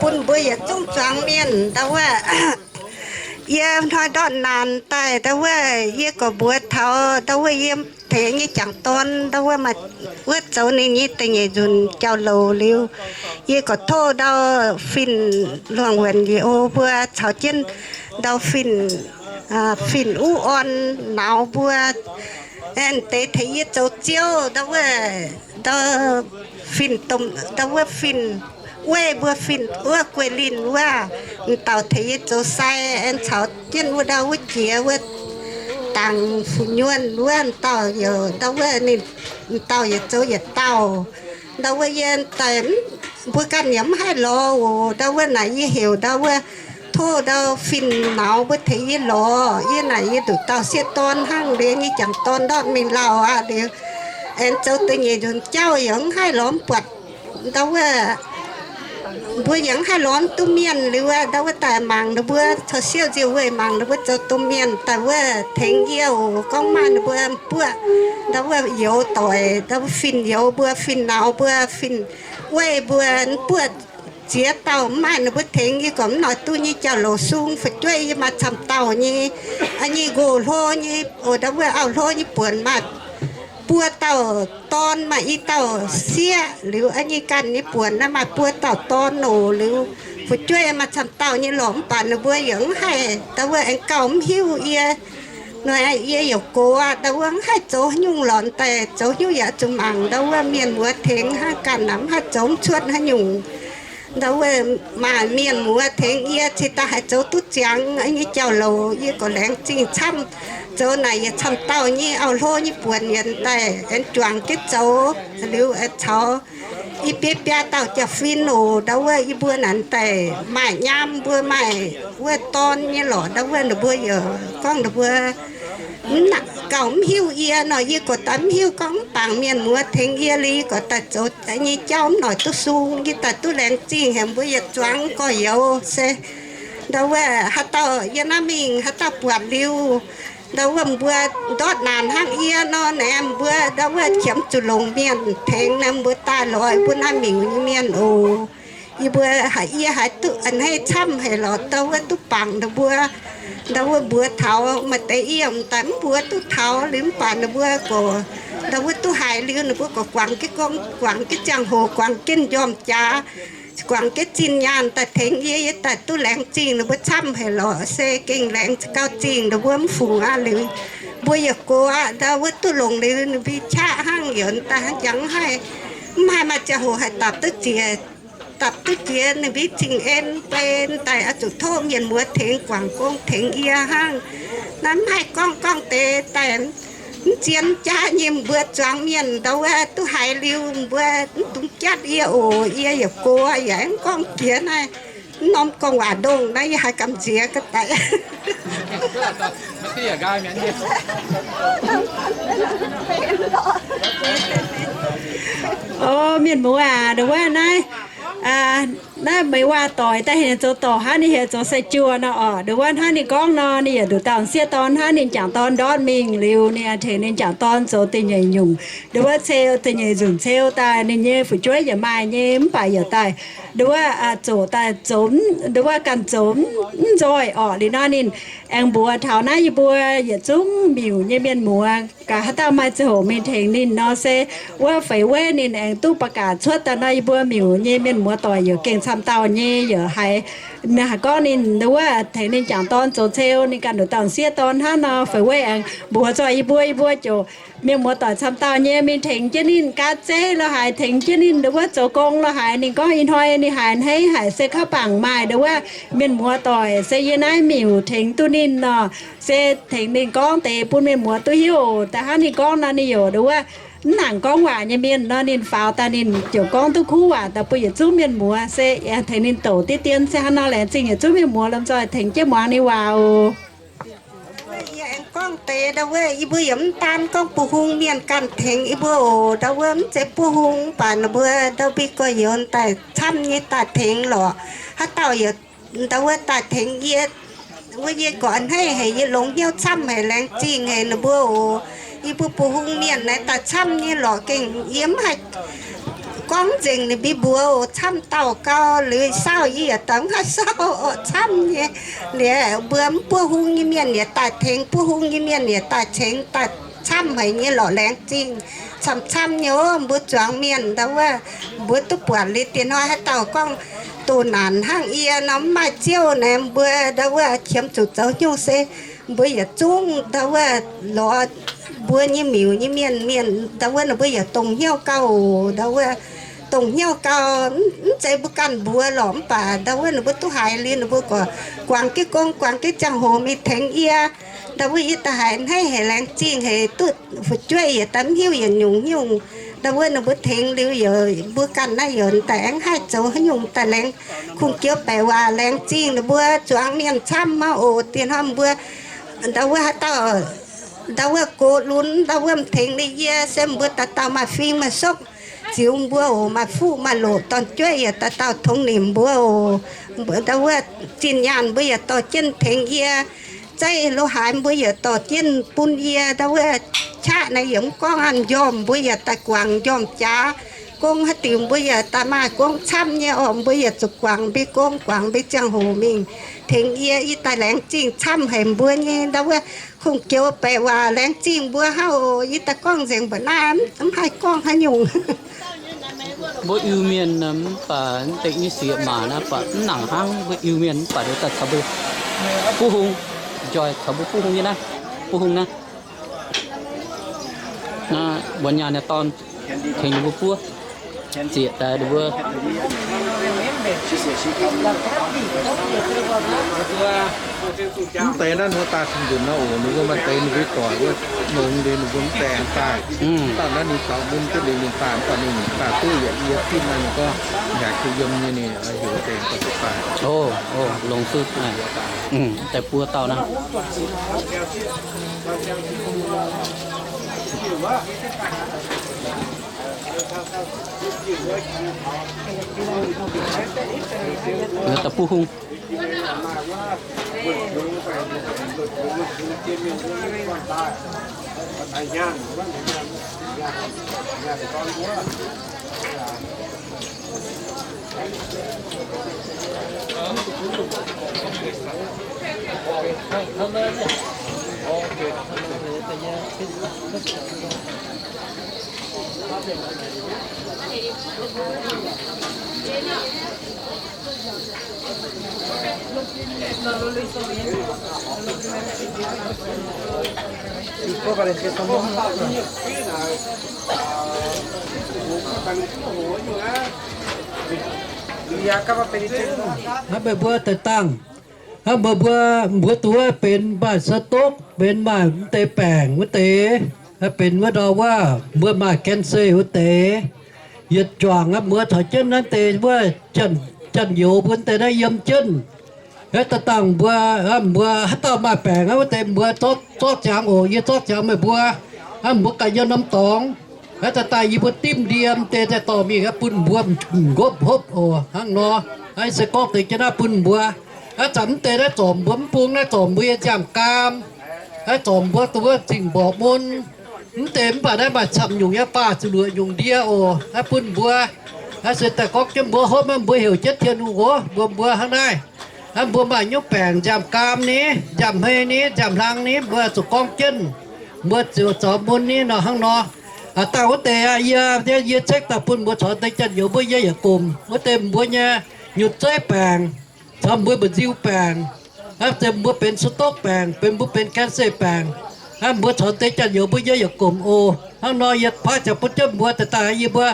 Bun mbuo yietc zungv zuangx mienh ndau wuov. Yie hnoi ndortv naanc daaih ndau wuov, yie gorqv mbuox taux ndau wuov yie tengx nyei jangc dorn ndau wuov, wuov zoux ninh nyei da'nyeic nzunc jauv-louc liuz, yie gorqv tov ndau fin-luangh wuonc yie o mbuo caux jienv ndau fin, fin uv orn nauz mbuo, aengx deix tengx yie zoux ziouv ndau wuov, ndau fin domh ndau wuov fin weih mbuo fin wuov guei linh wuov, m'dauh tengx yie zoux sai, aengx caux jienv wuov ndau wuov jiex wuov dangc fu'nyuonh wuov m'dauh youc ndau wuov ninh m'dauh yietc zoux yietc dauh. Ndau wuov yie daaih mbuo ganh yaac mv haih lorz oc. Ndau wuov naaic yie heuc ndau wuov tov ndau fin-nauz mbuo tengx yie lorz. Yie naaic yie nduqc dauh sieqv dorn hnangv liuz nyei jangc dorn ndortv mingh lauh aqv liuz, aengx zoux da'nyeic nzunc jauv yaac mv haih lorz mv buatc. Ndau wuov mbuo yaac mv haih lorz mv duqv mienh liuz, ndau wuov daaih mangc ninh mbuo caux siouv nziouv weih mangc ninh mbuo zoux domh mienh daaih wuov tengx yie oc. Gorngv maaih ninh mbuo mbuoqv ndau wuov youz doic, ndau wuov fin-youz mbuo, fin-nauz mbuo, fin weih mbuo, mbuoqv ziex dauh mv maaih ninh mbuo tengx yie gorqv mv noic duqv nyei jauv-louc sung fu'jueiv yie maaih camv dauh nyei, nyei nqox hlo nyei oc, ndau wuov auv hlo nyei buonc maaih buo dauh dorn, maaih i dauh sieqv liuz, nyei ganh nyei buonc naaiv maaih buo dauh dorn oc. Liuz fu'jueiv maaih camv dauh nyei lorqc, mv baac ninh mbuo yaac mv haih ndau wuov aengx gauh mv hiuv yie. Nor yie yaac gox aqv, ndau wuov mv haih zoux haaix nyungc lorqc, daaih zoux haaix nyungc yaac zuqc mangc ndau wuov mienh muoz tengx hnangv, ganh naaic mv haih zoux mv cuotv haaix nyungc. Ndau wuov maaih mienh muoz tengx yie cingx daaih haih zoux duqv ziangx nyei jauv-louc. Yie gorqv laengz zingh camv, zoux naaic yietc camv dauh nyei auv hlo nyei buonc yietc daaih aengx juangc jienv zoux liuz caux i biei biaa dauh jaa-fin oc. Ndau wuov yie mbuo naaic daaih maaih nyaam mbuo maaih wuov dorn nyei lorqc, ndau wuov ninh mbuo yaac gorngv ninh mbuo gauh mv hiuv yie nor, yie gorqv daaih mv hiuv gorngv mv bangc mienh muoz tengx yie liuz, yie gorqv daaih zoux nyei jauv mv noic duqv sung. Yie daaih duqv laengz zingh haic mbuo yietc zuangx gorx-youz se ndau wuov haaix dauh yie naaiv mingh haaix dauh buatc liuz, ndau wuov mbuo ndortv naanc hnangv yie nor naaic, mbuo ndau wuov qiemx zuqc longc mienh tengx naaic, mbuo daaih lorz mbuo naaiv miuc nyei mienh oc. Yie mbuo haiz yie haiz duqv a'hneiv camv haic lorqc, ndau wuov duqv bangc ninh mbuo, ndau wuov mbuox taux maaih deix yie m'daaih mv mbuox duqv taux liuz, mv baac ninh mbuo gorqv ndau wuov duqv haiz liuz ninh mbuo gorqv guangc jienv gong, guangc jienv ziangh hoc, guangc jienv njormh jaax, guangc jienv zinh nyaanh daaih tengx yie. Yie daaih duqv laengz zingh ninh mbuo camv haic lorqc, se gengh laengz gauh zingh ninh mbuo mv fungc aqv liuz, mbuo yaac gox aqv, ndau wuov duqv longc liuz ninh mbuo qaqv hnangv, yaac daaih hnangv jangx haih mv haih maaih ziangh hoc haih dapc duqv ziex dapc duqv jiex ninh mbuo cing-en, beiv daaih oix zuqc tov mienh muoz tengx guangc gong tengx yie hnangv. Naaiv mv haih gorngv, gorngv deix daaih mv zien jaav nyei, mbuo zuangx mienh ndau wuov duqv haiz liuz, mbuo mv dungx jatv yie oc. Yie yaac gox, yaac mv gorngv jiex naaiv. Mv norm gorngv waac ndongh naaiv yie haiz gamh nziex ga'daic. O, mienh muoz aac, ndau wuov naaiv, naaiv meih waac-doic daaih heuc zoux dorc hnangv, ninh heuc zoux sai-juoh nor orqc. Ndau wuov hnangv ninh gorngv nor, ninh yaac nduqc dauh m'sieqv dorn hnangv, ninh jangc dorn ndortv mingh liuz, ninh tengx ninh jangc dorn zoux da'nyeic nyungc, ndau wuov ceu da'nyeic nzunc ceu daaih, ninh nyei fu'jueiv yaac maaih nyei, mv baac yaac daaih ndau wuov zoqc daaih zoux, ndau wuov ganh zoux mv nzoih orqc. Liuz nor ninh aengx mbuox taux naaiv yie mbuo yietc zungv miuc nyei mienh muoz, gaax haaix dauh maaih ziangh hoc mingh tengx ninh nor se wuov feix weiv ninh aengx duqv ba'gaax cuotv daaih nor, yie mbuo miuc nyei mienh muoz doic yaac gengh camv dauh nyei, yaac haiz, haiz gorngv ninh ndau wuov tengx ninh jangc dorn zoux ceu, ninh ganh nduqc dauh m'sieqv dorn hnangv nor, feix weiv aengx mbuox zoih yie mbuo, yie mbuo ziouc mienh muoz doic camv dauh nyei mingh tengx jienv ninh gaav zeiv lo haaix, tengx jienv ninh ndau wuov zoux gong lo haaix. Ninh gorngv ih hnoi ninh haiz hneiv haic se kaux bangc maaih ndau wuov mienh muoz doic, se yie naaiv miuc tengx duqv ninh nor, se tengx ninh gorngv deix bun mienh muoz duqv hiuv oc. Da'hnangv ninh gorngv nor, ninh yaac ndau wuov mv nangc gorngv waac nyei mienh nor, ninh faaux daaih ninh ziouc gorngv duqv kuv waac daaih bun yietc zungv mienh muoz. Se tengx ninh douc diqv dien se hnangv nor, laengz zingh yietc zungv mienh muoz lomh nzoih tengx jienv muangx ninh waac oc. Yie aengx gorngv deix ndau wuov, yie mbuo yaac mv daan gorngv Bun Hung mienh ganh tengx yie mbuo oc. Ndau wuov mv zeiz Bun Hung, mv baac ninh mbuo ndau mbuo gorx-youz daaih camv nyei daaih tengx lorqc. Haaix dauh yaac ndau wuov daaih tengx yie, wuov yie gorx a'hneiv haic, yie longx hnyouv camv haic, laengz zingh haic ninh mbuo oc. Yie mbuo Bun Hung mienh naaiv daaih camv nyei lorqc, gengh yie mv haih gorngv nzengc ninh mbuo mbuox oc. Camv dauh gau, liuz saauv yie yaac daaih mv haih saauv oc, camv nyei. Liuz mbuo mv Bun Hung nyei mienh yaac daaih tengx, Bun Hung nyei mienh yaac daaih tengx, daaih camv haic nyei lorqc, laengz zingh. Camv-camv nyei oc, mbuo zuangx mienh ndau wuov, mbuo duqv buatc liuz diex hnoi haaix dauh gorngv doh naanc hnangv yie nor, mv maaih ziouv naaic, mbuo ndau wuov qiemx zuqc zoux nyungc se mbuo yietc zungv ndau wuov lorz mbuo nyei miuc nyei mienh, mienh ndau wuov ninh mbuo yaac dongh hnyouv gau oc. Ndau wuov dongh hnyouv gau, mv zeiz mbuo ganh mbuox lorqc, mv baac ndau wuov ninh mbuo duqv haiz liuz ninh mbuo gorqv guangc jienv gong, guangc jienv ziangh hoc mingh tengx yie. Ndau wuov yie daaih haiz hneiv haic, laengz zingh haic, duqv fu'jueiv yaac daaih mv hiuv yietc nyungc nyungc. Ndau wuov ninh mbuo tengx liuz yaac mbuo ganh naaiv yaac daaih aengx haih zoux haaix nyungc daaih laengz, kungx joux baeqc waac laengz zingh ninh mbuo zuangx mienh camv maah oc. Diex hnoi mbuo ndau wuov haaix dauh ndau wuov gox lunx, ndau wuov m'tengx ninh yie se mbuo dauh dauh maaih fing maaih sokv ziux mbuo oc, maaih fuqv maaih loqc, dorn-jueiv yaac dauh dauh tongx nimc mbuo oc. Ndau wuov zinh nyaanh mbuo yaac dorh jienv tengx yie, zeiv lo haaix mbuo yaac dorh jienv bun yie. Ndau wuov qaqv naaiv yaac mv gorngv aqv, njormh mbuo yaac daaih guangc njormh jaax. Gong haaix diuc mbuo yaac daaih maaih gong camv nyei orqc, mbuo yaac zuqc guangc mbuo gong, guangc mbuo ziangh hoc mingh tengx yie. Yie daaih laengz zingh camv haic mbuo nyei. Ndau wuov kungx joux baeqc waac laengz zingh mbuo hnangv oc. Yie daaih gorngv nzengc mba'naaiv mv haih gorngv haaix nyungc. Mbuo Iu-Mienh mv baac mv deix nyei sieqv maac naaiv baac mv nangc hnangv mbuo Iu-Mienh mv baac daaih caux mbuo Buv Hung, njoih caux mbuo Buv Hung nyei naaiv, Buv Hung naaiv. Naaiv wuov nyaanh nyei dorn tengx ninh mbuo buov zieqc daaih ninh mbuo. Mv deix naaiv nor daaih cin-nzunc nor oc, ninh mbuo maaih deix ninh mbuo doic wuov nongx liuz ninh mbuo mv deix aengx daaih. Dauh naaiv ninh caux mun duqv liuz ninh daaih, mv baac ninh daaih duqv yietc yie fitv naaiv ninh gorngv haiz kuh yiem nyei, ninh heuc deix daaih duqv daaih. O, longx duqv daaih buo dauh naaiv. Da'buv hung. Meih mbuo daaih dangh, meih mbuo, mbuo duqv benx maaih sou-dokv, benx maaih mv deix baengc wuov deix, benx wuov ndau wuov, mbuo maaih cancer wuov deix, yietc juangc mbuo caux jienv naaiv deix wuov, janx-youz mbuo deix naaiv yiem jienv. Daaih dangh mbuo, mbuo haaix dauh maaih baengc wuov deix mbuo zorqv ziangx oc. Yie zorqv ziangx meih mbuo, mbuo ganh yiem norm dorngx. Daaih dangh yie mbuo dimv ndie deix daaih dorh mingh bun mbuo m'nqopv hopv oc. Hnangv nor, se gorngv deix jienv naaiv bun mbuo. Aav zanc mv deix naaiv zorc mbuo mv bung, naaiv zorc mbuo nyei nziaamv-gaam, naaiv zorc mbuo duqv wuov zingh mborqc mun. Mv deix mv baac naaiv maaih camv nyungc nyei faah ziepc luoqc nyungc ndie oc. Naaiv bun mbuo, naaiv se daaih gorngv jienv mbuo hopv, mbuo heuc jienv Tin-Hungh oc, mbuo, mbuo hnangv naaiv. Naaiv mbuo maaih nyungc baengc nziaamv-gaam ni, nziaamv-hmei ni, nziaamv-hlang ni, mbuo zuqc gorngv jienv, mbuo ziouc zaux mun ni nor hnangv nor. Dangh wuov deix aqv, yie, yie cekv daaih bun mbuo caux deix janx-youz mbuo yie yaac gomh wuov deix mbuo nyei nyutc zeiv baengc, caux mbuo mba'nziu baengc, naaiv deix mbuo benx sou-dokv baengc, benx mbuo benx cancer baengc, naaiv mbuo caux deix janx-youz mbuo yie yaac gomh oc. Hnangv nor yie paaiv ziangx bun jienv mbuo daaih daaih yie mbuo,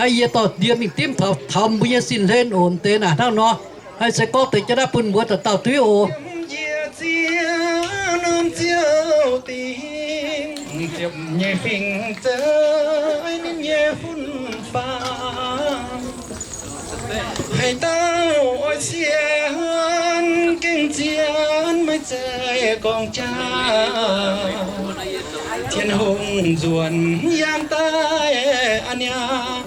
yie dorh ndie mingh dimv taux taux mbuo nyei sin hlen oc. Deix naaic hnangv nor, se gorngv deix jienv naaiv bun mbuo dauh dauh duqv oc. Yie ziex norm ziouv dingc, ziepc nyeic fingx zeiv ninh nyei fun-faqv. Haaix dauh oix sienx gengh zien maiv zeiz gorngv jaax. Tin-Hungh nzuonx yangh daaih a'nyaah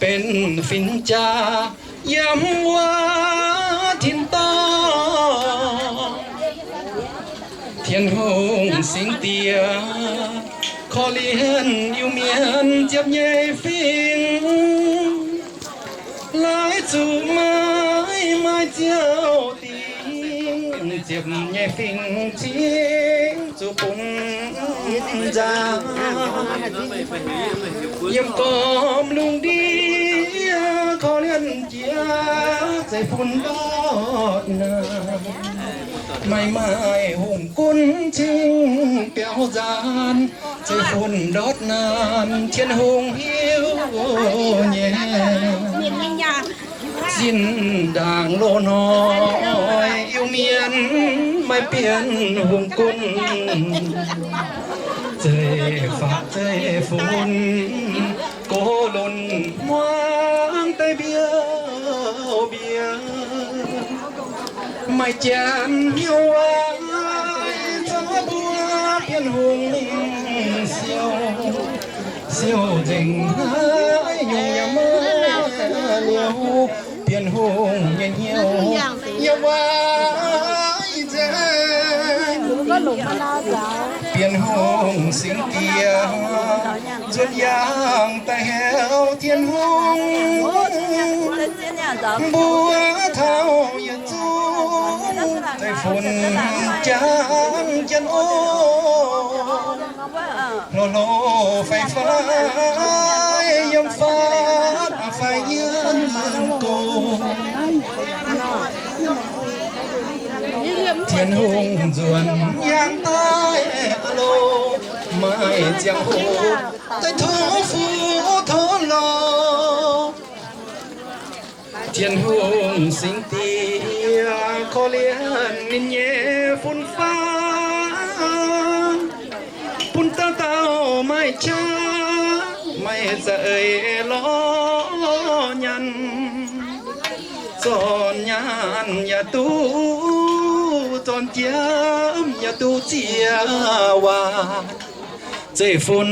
benx fin-jaa yiem wuov tin-dorngh. Tin-Hungh singx diex korv-lienh Iu-Mienh ziepc nyeic fingx, laaix zuqc maiv maaih ziouv dingc, ziepc nyeic fingx cingx zuqc bun nzaangc. Yiem gormx lungh ndiev korv-lienh jiex zeiv-fun ndortv naanc. Maiv maaih hungh gunv cingx biaux nzaanx, zeiv-fun ndortv naanc Tin-Hungh hiuv nyei. Zinh ndaangc loz-hnoi Iu-Mienh maiv bienh hungh gunv, zeiv-faqv zeiv-fun gox lunx muangx daaih mbiouh mbiouh. Maaih janx hnyouv waaic zorqv mbuo Bienh Hungh mingh siou, siou nzengc haaix nyungc yaac maiv liouh. Bienh Hungh nyei hnyouv yaac waaic nzengc. Bienh Hungh singx diex nzuonx yangh daaih heuc Tin-Hungh, mbuo taux yietc zungv zeiv-fun jangx jienv oc. Hlo hlo fai fai yiem faatv fai yiem gong. Tin-Hungh nzuonx yangh daaih loh, maaih ziangh hoc daaih tov fuqv tov lorz. Tin-Hungh singx diex korv-lienh ninh nyei fun-faqv, bun dauh dauh maaih qaqv maaih za'eix lorz nyanc. Zornc nyaanh yaac duqv, zornc jiem yaac duqv ziex waac. Zeiv-fun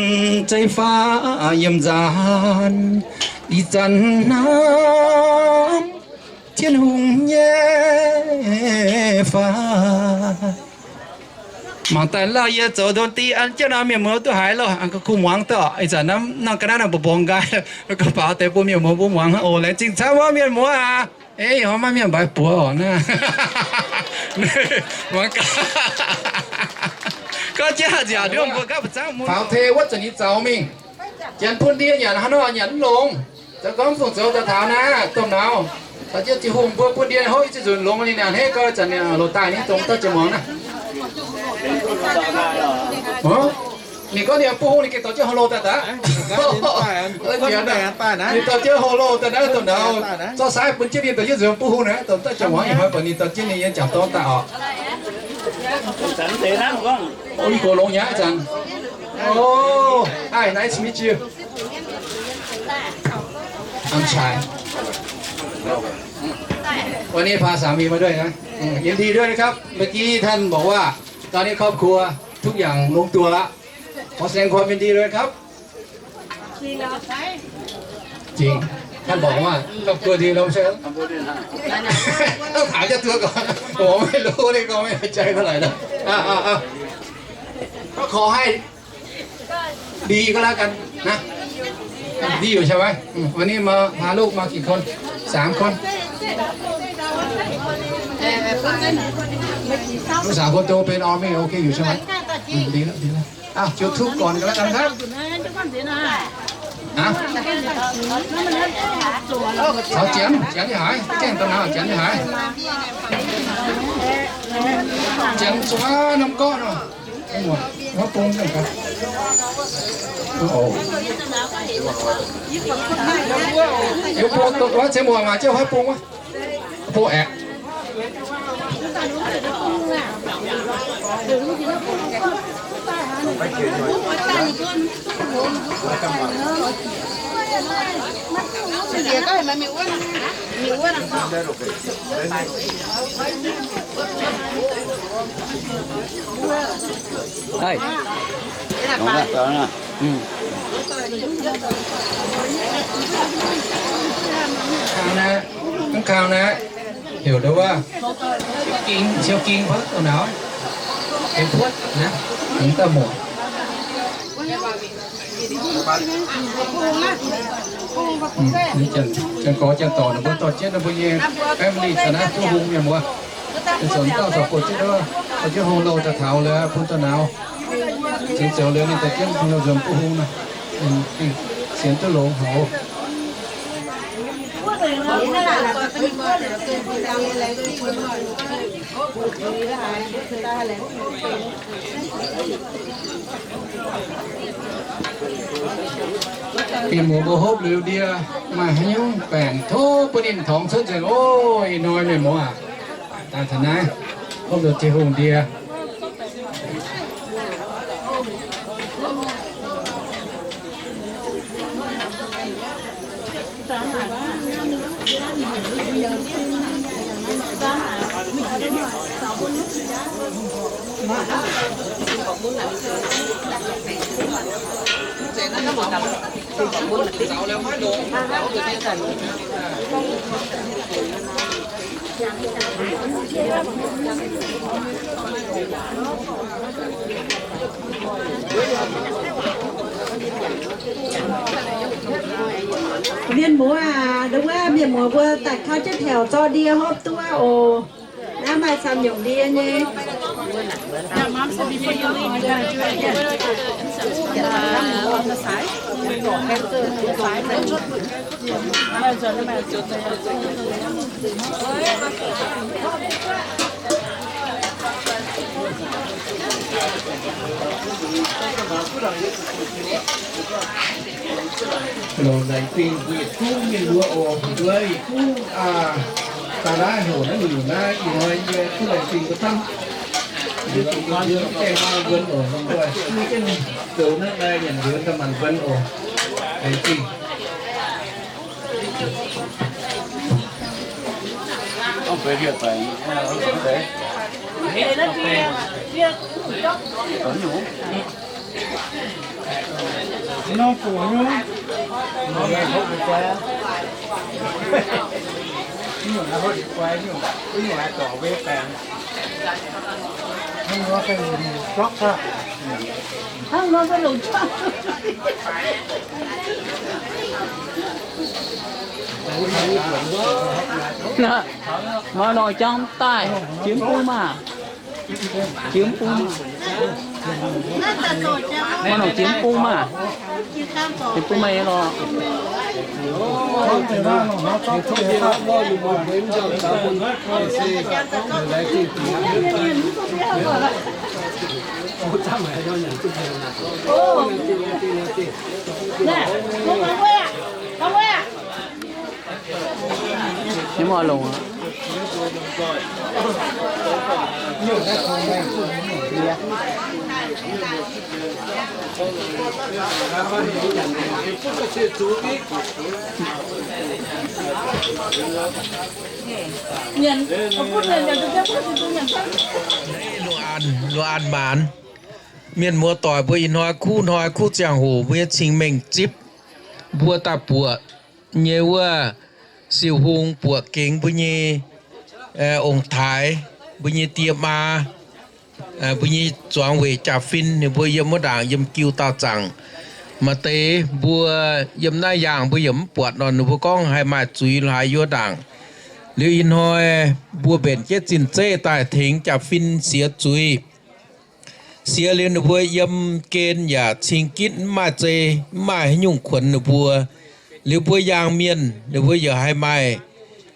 zeiv-faqv yiem nzaanx, ih zanc hnamv Tin-Hungh nyei faah. Mangc daaih lauh yie zoux ndon div an jienv nor, mienh muoz duqv haiz loh. Kuh muangx doqc, ih zanc naaiv nor ga'naaiv nor mbu'mbong nqaai, ga'faaux deix bun mienh muoz mbuo muangx hnangv oc. Laengz zingh camv wuov mienh muoz aac. Ei, hnoi maiv mienh mbaix buoz oc naaiv. Muangx gaax. Gorngv jienv nziaauc nduov mbuo gapv zanv faaux tei wuov zanc nyei zaux mingh. Janx bun ndie nyanc hnangv nor nyanc mv longx. Zoux gorngv fungc zoux daaih taux naaiv domh nauz, taux jienv Tin-Hungh mbuo bun ndie hopv nyei ziouc nzunc longx ninh nyanc hneiv gau, zanc ninh loc daaih ninh dongh dauh jiex muangx naaiv. Ninh gorngv ninh buov hung, ninh gengh dorh jienv hlo daaih daaih. Ninh dorh jienv hlo daaih naaiv, dongh naaiv zorqv saaiv bun jienv ninh dorh jienv nzuonx buov hung naaiv, dongh daaih jangx muangx ih hnoi buatc ninh dorh jienv ninh yiem jangc dorn daaih oc. Ih gox longx nyei ih zanc. Oh, hi, nice to meet you. I'm Chai. วันนี้พาสามีมาด้วยนะ อืม ยินดีด้วยนะครับ เมื่อกี้ท่านบอกว่า ตอนนี้ครอบครัวทุกอย่างลงตัวละ ขอแสดงความยินดีด้วยครับ จริง ท่านบอกว่าครอบครัวดีแล้วไม่ใช่เหรอ ต้องถามเจ้าตัวก่อน ผมไม่รู้นี่ก็ไม่แน่ใจเท่าไหร่นะ อ่ะ อ่ะ อ่ะ ก็ขอให้ ดีก็แล้วกันนะ ดีอยู่ใช่ไหม อืม วันนี้มาพาลูกมากี่คน สามคน ลูกสาวคนโตเป็นอาร์มี่ โอเคอยู่ใช่ไหม อืม ดีแล้ว ดีแล้ว อ้าว จุดธูปก่อนก็แล้วกันครับ ฮะ เขาเจียน เจียนที่หาย แจ้งตำนานเจียนที่หาย เจียนสุภาพน้ำก้อนเนาะ Huaav bung nor gaax. Oc. Yie bung doqc wuov, cien muoz maaih jienv huaav bung wuov. Bung aeqv. Ê, đúng rồi, đó nè. Ừ. Khang naaiv, khang naaiv, heuc ndau wuov, siou ging, siou ging baav dongh nauz, deix buotv naaiv, mv daaih muoc. Janx-gorx janx-dorc ninh mbuo dorh jienv ninh mbuo nyei family caux naaiv duqv hung mienh muoz. Zoux dauh zoux buoz jienv, dorh jienv hung louh daaih taux liuz bun dauh nauz. Cingx zoux liuz ninh dorh jienv hung louh nzuonx duqv hung nor, sienx duqv longx haic. Mienh muoz mbuo hopv liuz ndie maaih haaix nyungc baengc tov bun ninh torngx cuotv nzengc oc. Ih hnoi mienh muoz aac, daaih taux naaiv hopv liuz Tin-Hungh ndie. Mienh muoz aac, ndau wuov mienh muoz mbuo daaih kaux jienv taux zorqv ndie hopv duqv oc. Naaiv maaih camv nyungc ndie nyei. Longc laengz zingh yietc zungv mienh muoz oc, mbuo yietc zungv aa, daaih naaiv hoc naaiv nyungc naaiv ih hnoi yie duqv laengz zingh mbuo camv. Mbuo gaengh maa mbuonx oc, mbuo duqv jienv zoux naaiv lai nyanc nzuonx daaih maanc mbuonx oc. Laengz zingh. Maiv nor jangv daaih, jiex mv bung maah. Jiex mv bung maah. Maiv nor jiex mv bung maah. Jiex mv bung maah nyei lorqc. Lungh an, lungh an maanc. Mienh muoz-doic mbuo ih hnoi kuv hnoi kuv ziangh hoc mbuo nyei cing-mengh zipv, mbuo daaih buoqc nyei wuov siou hung, buoqc gengx mbuo nyei ong-taaix, mbuo nyei die maa, mbuo nyei zuangx weic jaa-fin, ninh mbuo yiem wuov ndaangc yiem jiu daauh zaangc. Maaih deix mbuo yiem naaiv yaangh mbuo yaac mv buatc nor, ninh mbuo gorngv haih maaih zuiz laaix yiem wuov ndaangc. Liuz ih hnoi mbuo mbenc jienv zinh zeiv daaih tengx jaa-fin siex zuiz. Siex liuz ninh mbuo yiem gen yaac cing-gitv, mv maaih zei, mv maaih haaix nyungc kuonx ninh mbuo. Liuz mbuo yaangh mienh ninh mbuo yaac haih maaih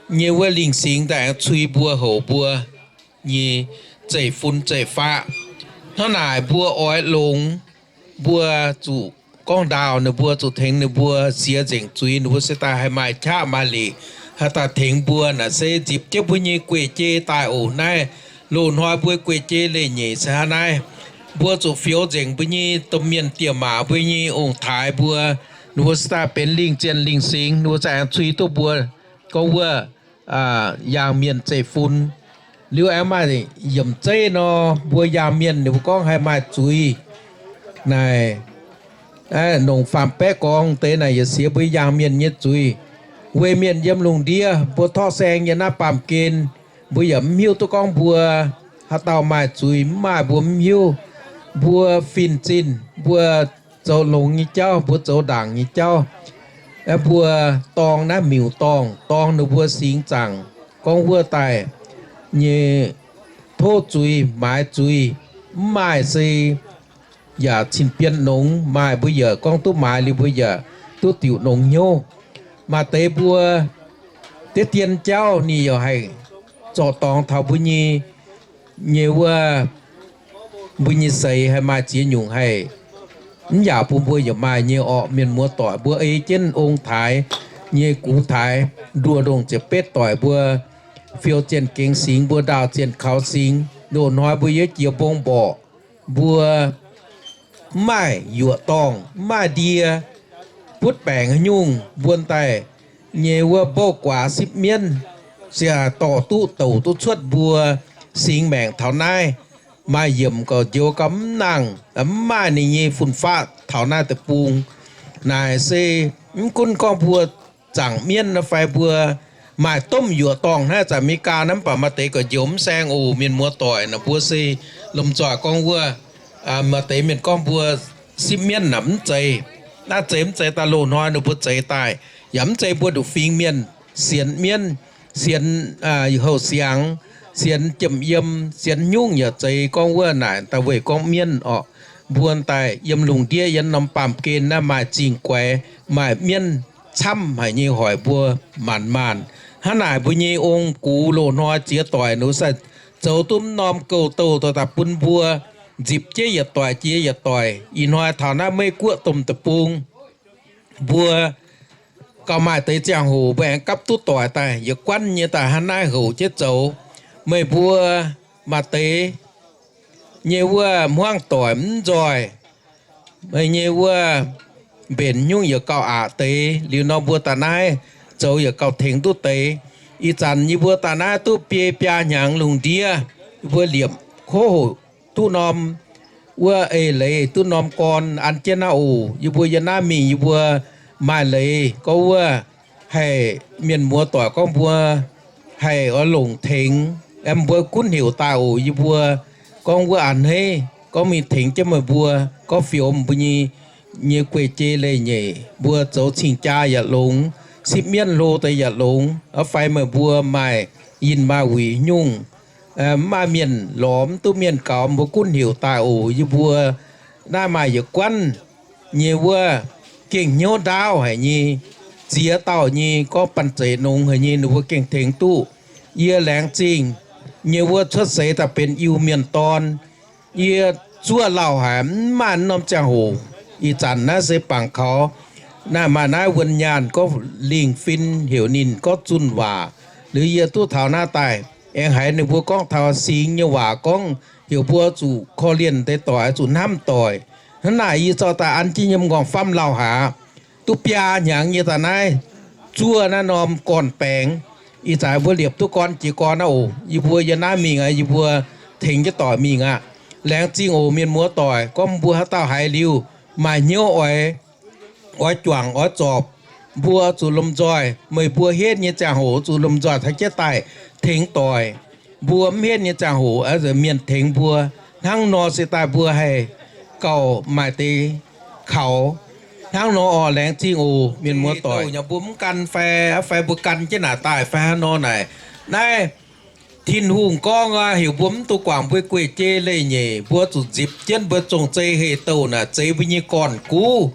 nyei wuov lingh singx daaih aengx cui mbuo, houc mbuo nyei zeiv-fun zeiv-faqv. Hnangv naaic mbuo oix longx, mbuo zuqc gorngv ndaauh ninh mbuo, zuqc tengx ninh mbuo siex nzengc zuiz, ninh mbuo se daaih haih maaih qaqv maaih liqc, haih daaih tengx mbuo. Naaiv se nzipc jienv mbuo nyei guei-jei daaih oc. Naaiv loz-hnoi mbuo guei-jei leiz-nyeic se hnangv naaiv. Mbuo zuqc fioux nzengc mbuo nyei domh mienh diex maac, mbuo nyei ong-taaix mbuo, ninh mbuo se daaih benx lingh zienh lingh singx, ninh mbuo za'gengh cui duqv mbuo gorngv wuov yaangh mienh zeiv-fun. Liuz aengx maaih yiemc zeiv nor, mbuo yaangh mienh ninh mbuo gorngv haih maaih zuiz. Naaic, nongc faam-baeqv gorngv deix naaic yaac siex mbuo yaangh mienh nyei zuiz. Weic mienh yiem lungh ndiev mbuo torqv saeng yiem naaiv baamh gen, mbuo yaac mv hiuv duqv gorngv mbuo haaix dauh maaih zuiz mv maaih, mbuo mv hiuv. Mbuo fin-zinh, mbuo zoux longx nyei jauv, mbuo zoux ndaangc nyei jauv, mbuo dorng naaiv miuc-dorngh, dorng ninh mbuo singx zaangc, gorngv wuov daaih nyei tov zuiz, maaiz zuiz, mv maaih se yaac cin-bienv nongx, maaih mbuo yaac gorngv duqv maaiz liuz mbuo yaac duqv diuc nongx hnyouv. Maaih deix mbuo diev dien jauv ninh yaac haih zorc dorngx taux mbuo nyei, nyei wuov mbuo nyei seix haih maaih ziex nyungc haih mv yaac bun mbuo yaac maaih nyei orqc. Mienh muoz-doic mbuo ei jienv ong-taaix nyei gux taaix nduoh ndongh ziepc betv doic mbuo fiou zienh gengx singx, mbuo ndaauh zienh kaux singx. Loz-hnoi mbuo yiem jiex mbong mborqc, mbuo mv maaih yuoqc dorngh, mv maaih ndie butv baengc haaix nyungc, mbuo daaih nyei wuov mbouv guaax sipv mienv se dorh duqv douc duqv cuotv mbuo singx maengc taux naaiv. Maaih yiemc gauh njoux gauh mv nangh, mv maaih ninh nyei fun-faqv taux naaiv deic-bung. Naaic se mv gunv gorngv mbuo zaangc mienv fai mbuo maaih domh yuoqc dorngh hnangv zanc Meigaa naaiv, mv baac maaih deix gauh njoux mv saeng oc. Mienh muoz-doic naaic, mbuo se lomh nzoih gorngv wuov, maaih deix mienh gorngv mbuo sipv mienv naaic mv zeiz. Naaiv zeiz mv zeiz daaih loz-hnoi ninh mbuo zeix daaih, yaac mv zeiz mbuo nduqc fingx mienh sienx mienv, sienx houh siangx, sienx jiem yiem, sienx nyungc yaac zeiz gorngv wuov naaic daaih weic gorngv mienv orqc. Mbuo daaih yiem lungh ndiev yiem norm baamh gen naaiv maaih zingh guaix, maaih mienv camv haic nyei hoic mbuo maanc maanc. Hnangv naaic mbuo nyei ong-gux loz-hnoi ziex doic ninh sai zoux duqv mv norm gouv-douh daaih bun mbuo nzipc jienv yietc doic jiex yietc doic. Ih hnoi taux naaiv Meiv Guoqv domh deic-bung, mbuo gauh maaih deix ziangh hoc mbuo aengx gapv duqv doic daaih yietc guanh nyei daaih hnangv naaiv houc jienv zoux. Meih mbuo maaih deix nyei wuov hmuangv doic mv nzoih, meih nyei wuov mbenc nyungc yaac gauh aqc deix. Liuz nor mbuo daaih naaiv zoux yaac gauh tengx duqv deix. Ih zanc yie mbuo daaih naaiv duqv biei biaa hnyangx lungh ndiev, yie mbuo liepc kov hoc duqv norm wuov eix leiz, duqv norm gorn an jienv naaiv oc. Yie mbuo yiem naaiv mingh yie mbuo maaih leiz gorngv wuov haih mienh muoz-doic gorngv mbuo haih oix longc tengx, mbuo gunv heuc daaih oc. Yie mbuo gorngv wuov a'hneiv gorngv mingh tengx jienv meih mbuo, gorngv fiou mbuo nyei, nyei guei-jei leiz-nyeic, mbuo zoux cing-jaa yaac longx, sipv mienv hlo deix yaac longx, fai meih mbuo maaih yinh maaih wuic nyungc, mv maaih mienh lorz mv duqv mienh gaux, mbuo gunv heuc daaih oc. Yie mbuo naaiv maaih yietc guanh nyei wuov gengh hnyouv ndaauv haic nyei, ziex dauh nyei gorngv banh zeic nongx haic nyei, ninh mbuo gengh tengx duqv. Yie laengz zingh nyei wuov cuotv seix daaih benx Iu-Mienh dorn. Yie zuov lauh haic, mv maaih norm ziangh hoc. Ih zanc naaiv se bangc kaux naaiv maaih naaiv wuonh nyaanh gorngv lingh fin heuc ninh gorngv zunh waac. Liuz yie duqv taux naaiv daaih aengx haiz ninh mbuo gorngv taux singx nyei waac gorngv heuc mbuo zuqc korv-lienh deix doic, zuqc hnamv doic. Hnangv naaic yie zorqv daaih an jienv yiem m'nqorngv-famv lauh haic aqv. Duqv biaa hnyangx nyei daaih naaiv zuov naaiv norm gorn-baengx. Ih zanc mbuo liepc duqv gorn jiex gorn aqv oc. Yie mbuo yiem naaiv mingh aqv, yie mbuo tengx jienv doic mingh aqv. Laengz zingh oc mienh muoz doic, gorngv mbuo haaix dauh haiz liuz maaih hnyouv oix, oix juangc oix zorpc, mbuo zuqc lomh nzoih. Meih mbuo henv nyei ziangh hoc zuqc lomh nzoih taux jienv daaih tengx doic. Mbuo mv henv nyei ziangh hoc mienh tengx mbuo. Hnangv nor se daaih mbuo haih gauh maaih deix kaux. Hnangv nor oc, laengz zingh oc mienh muoz doic. Mbuo mv gan fai, fai mbuo gan jienv naaic daaih fai hnangv nor naaic. Naaiv Tin-Hungh gorngv heuc mbuo mv dungx guangc mbuo guei-jei leiz-nyeic, mbuo zuqc nzipc jienv mbuo zong-zei heh-douh naaic zeix mbuo nyei gorn-guv,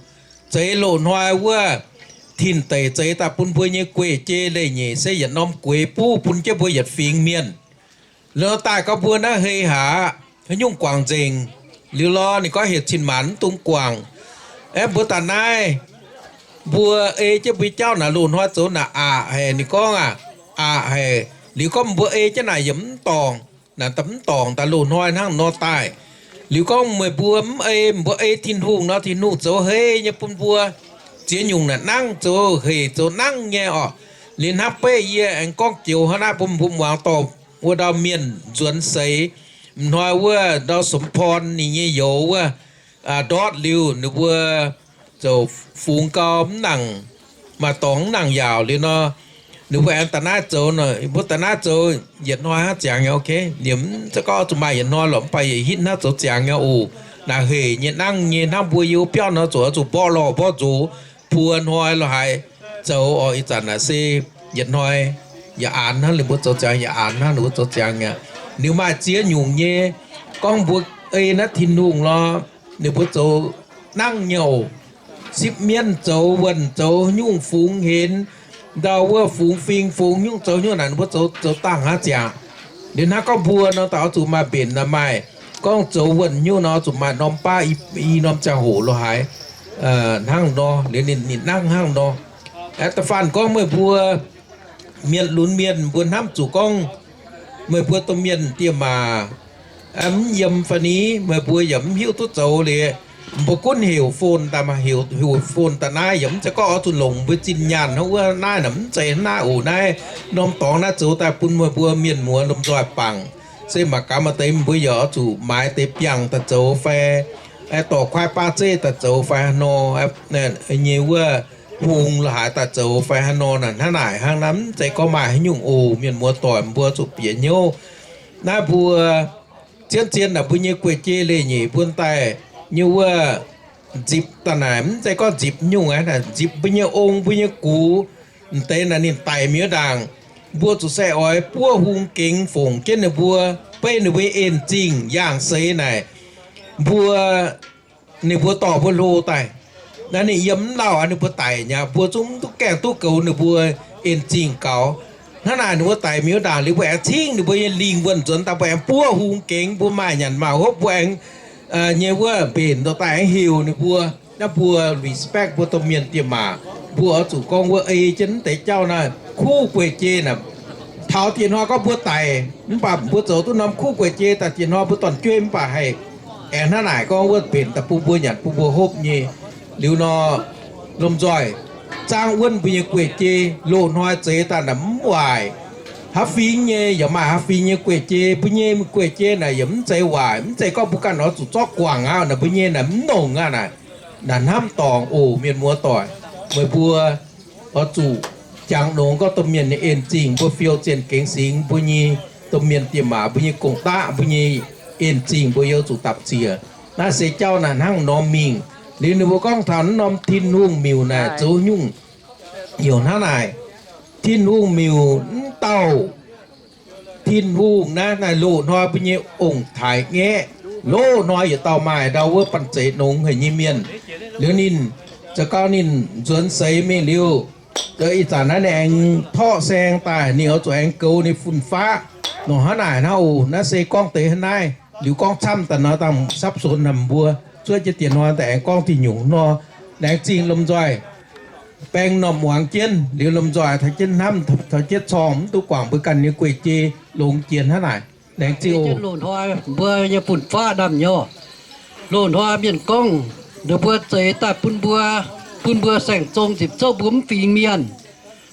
zeix loz-hnoi wuov tin-deic zeix daaih bun mbuo nyei guei-jei leiz-nyeic se yietc norm gueix buv bun jienv mbuo yietc fingx mienh. Liuz daaih gorngv mbuo naaiv hei haic, haaix nyungc guangc nzengc. Liuz lorz ninh gorngv heuc cin-maanc mv dungx guangc. Aeqv, mbuo daaih naaiv, mbuo ei jienv mbuo jauv naaic loz-hnoi zoux naaic aqc haic. Ninh gorngv aqc, aqc haic. Liuz gorngv mbuo ei jienv naaic yaac mv dorngc, naaic mv dorngc daaih loz-hnoi hnangv nor daaih. Liuz gorngv meih mbuo mv ei, mbuo ei Tin-Hungh nor, Tin-Hungh zoux hei nyei bun mbuo ziex nyungc naaic nangv, zoux hec zoux nangv nyei oc. Liuz hnangv beiv yie aengx gorngv joux hnangv naaiv bun mbuo muangx dorh wuov ndau mienh nzuonx seix. M'hnoi wuov ndau Sumc Porn ninh nyei youz wuov ndortv liuz ninh mbuo ziouc fungx gau mv nangc, maaih dorngx mv nangc yaauc liuz nor, ninh mbuo aengx daaih naaiv zoux nor, mbuo daaih naaiv zoux yietc hnoi hnangv ziangx nyei. Ok, liemh za'gengh zuqc maaih yietc hnoi lorqc, mv baac yietc hitv hnangv zoux ziangx nyei oc. Naaic hec nyei nangv nyei hnangv mbuo yiem biauv nor zoux zuqc mborqv lorh mborqv nzox, buo hnoi lorh haaix zoux oc. Ih zanc naaic se yietc hnoi yaac aanx hnangv, ninh mbuo zoux ziangx yaac aanx hnangv, ninh mbuo zoux ziangx nyei. Ninh maaih ziex nyungc nyei, gorngv mbuo ei naaiv Tin-Hungh lorh, ninh mbuo zoux nangv nyei oc. Sipv mienv zoux, wuonh zoux, nyungc fungx henx, ndau wuov fungx fing, fungx nyungc zoux nyungc naaic, ninh mbuo zoux, zoux dangh hnangv ziangx. Liuz hnangv gorngv mbuo nor, daaih oix zuqc maaih mbenc naaic maaih, gorngv zoux wuonh nyungc nor, zuqc maaih norm baav i, i norm ziangh hoc lorh haaix hnangv nor, liuz ninh, ninh nangv hnangv nor. Aeqv, da'faanh gorngv meih mbuo mienh lunx mienh, mbuo hnamv zuqc gorngv meih mbuo domh mienh diex maac mv yiem fai ni, meih mbuo yaac mv hiuv duqv zoux liuz, mbuo gunv heuc phone daaih, heuc, heuc phone daaih naaiv, yaac mv zeiz gorngv oix zuqc longc mbuo zinh nyaanh hnangv wuov naaiv naaic, mv zeiz hnangv naaiv oc. Naaiv norm dorngx naaiv zoux daaih bun meih mbuo mienh muoz lomh nzoih bangc. Se mangc gaax maaih deix mbuo yaac oix zuqc maaiz deix biangh daaih zoux fai dorh kuaaiv baav zeiv daaih zoux fai haaix nor nyei wuov hungh lorh haaix daaih zoux fai haaix nor naaic, hnangv naaic hnangv naaiv, mv zeiz gorngv maaih haaix nyungc oc. Mienh muoz doic, mbuo zuqc bieqc hnyouv. Naaiv mbuo zien-zien naaic mbuo nyei guei-jei leiz-nyeic mbuo daaih nyei wuov nzipc daaih naaic, mv zeiz gorngv nzipc nyungc aqv, nzipc mbuo nyei ong, mbuo nyei gux. M'deix naaic ninh daic mi'aqv ndaangc, mbuo zuqc se oix buov hung gengx fongc jienv ninh mbuo, beiv ninh mbuo nyei en-zingh yangh seix naaic, mbuo, ninh mbuo dorh mbuo hlo daaih. Naaiv ninh yiem mv lauh aqv, ninh mbuo daic nyei, mbuo zungv mv duqv gaengh duqv goux ninh mbuo en-zingh gaux. Hnangv naaic ninh mbuo daic mi'aqv ndaangc liuz, mbuo aengx cingv ninh mbuo nyei lingh wuonh nzuonx daaih, mbuo aengx buov hung gengx, mbuo maaih nyanc maaih hopv, mbuo aengx nyei wuov mbenc ndoh daaih aengx heuc ninh mbuo. Naaiv mbuo respect mbuo domh mienh diex maac, mbuo oix zuqc gorngv wuov ei jienv mv deix jauv naaiv kuv guei-jei naaic. Taux diex hnoi gorngv mbuo daic, mv baac mbuo zoux duqv norm kuv guei-jei daaih, diex hnoi mbuo dorn-jueiv mv baac haih aengx hnangv naaic gorngv wuov mbenc daaih bun mbuo nyanc bun mbuo hopv nyei. Liuz nor, lomh nzoih zaangv wuonv mbuo nyei guei-jei, loz-hnoi zeix daaih naaic mv waaic. Haaix fingx nyei yaac maaih haaix fingx nyei guei-jei, mbuo nyei guei-jei naaic yaac mv zeiz waaic, mv zeiz gorngv mbuo ganh oix zuqc zorqv guangc aqv naaic, mbuo nyei naaic mv nongc aqv naaic. Naaic hnamv dorngc oc mienh muoz doic, meih mbuo oix zuqc jangx nongx gorngv domh mienh nyei en-zingh, mbuo fiou zienh gengx singx, mbuo nyei domh mienh diex maac, mbuo nyei gong-daqv, mbuo nyei en-zingh mbuo yaac zuqc dapc ziec. Naaiv se jauv naaic hnangv nor mingh. Liuz ninh mbuo gorngv taux naaiv norm Tin-Hungh miuc naaic zoux nyungc heuc hnangv naaic. Tin-Hungh miuc mv dauh Tin-Hungh naaiv, naaiv loz-hnoi mbuo nyei ong-taaix ngaeqv, loz-hnoi yietc dauh maaih ndau wuov banh zeic nongx haic nyei mienh. Liuz ninh za'gengh ninh nzuonx seix mingh liuz, ih zanc naaiv ninh aengx torqv saeng daaih, ninh oix zuqc aengx goux ninh fun-faqv. Nor hnangv naaic hnangv oc. Naaiv se gorngv deix hnangv naaiv. Liuz gorngv camv daaih nor, dangh sapv sonx naaic mbuo zuov jienv dieh hnoi daaih aengx gorngv diuh nyungc nor, laengz zingh lomh nzoih baeng m'normh muangx jienv. Liuz lomh nzoih taux jienv hnamv, taux jienv corngh, mv duqv guangc mbuo ganh nyei guei-jei longx jiex hnangv naaic. Laengz zingh oc. Loz-hnoi mbuo nyei fun-faqv naamh nyouz, loz-hnoi mienh gorngv ninh mbuo zeix daaih bun mbuo, bun mbuo saeng-zong ziepc zouv mbuo mv fingx mienh,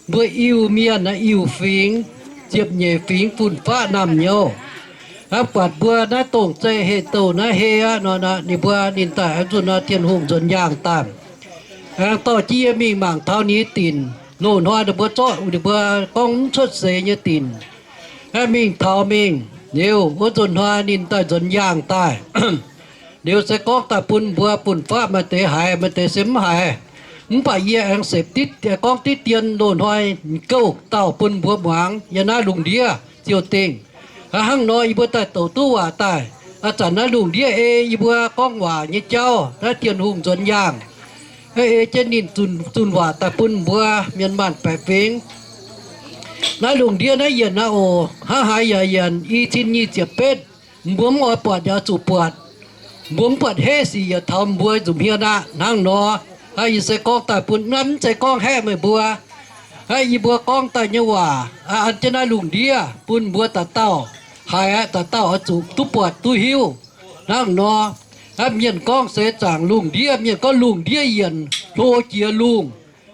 mbuo Iu-Mienh naaiv Iu-Fingx, ziepc nyeic fingx fun-faqv naamh nyouz. Aa, buatc mbuo naaiv dongh zei heh douh naaiv heh aqv nor, ninh mbuo ninh daaih aengx zunh nor Tin-Hungh nzuonx yaangh daaih, aengx dorh jienv yie mingh mangc taux ninh nyei dinc. Loz-hnoi ninh mbuo zorqv ninh mbuo gorngv mv cuotv seix nyei dinc, aengx mingh taux mingh. Liuz wuov nzunc hnoi ninh daaih nzuonx yaangh daaih. Liuz se gorngv daaih bun mbuo fun-faqv maaih deix haiz, maaih deix se mv haiz. Mv baac yie aengx sepc diqv, gorngv diqv dien loz-hnoi gouv dauh bun mbuo muangx yiem naaiv lungh ndiev ziouc dingh. Hnangv nor yie mbuo daaih douc duqv waac daaih, aa, zanc naaiv lungh ndiev ei yie mbuo gorngv waac nyei jauv, naaiv Tin-Hungh nzuonx yaangh, ei jienv ninh zunh waac daaih bun mbuo mienh maanh baeqc fingx. Naaiv lungh ndiev naaiv yienc naaiv oc, hnangv haaix yaac yienc, i cin nyic ziepc betv, mbuo mv oix buatc yaac zuqc buatc. Mbuo mv buatc heiv sic yaac taux mbuo nza'hmien aqv. Hnangv nor, aa, yie se gorngv daaih bun, naaiv mv zeiz gorngv haeqv meih mbuo. Aa, yie mbuo gorngv daaih nyei waac, aa, an jienv naaiv lungh ndiev bun mbuo dauh dauh haiz aqv, dauh dauh oix zuqc duqv buatc duqv hiuv. Hnangv nor, aa, mienh gorngv seix zaangc lungh ndiev, mienh gorngv lungh ndiev yienc, hlo jiex lungh,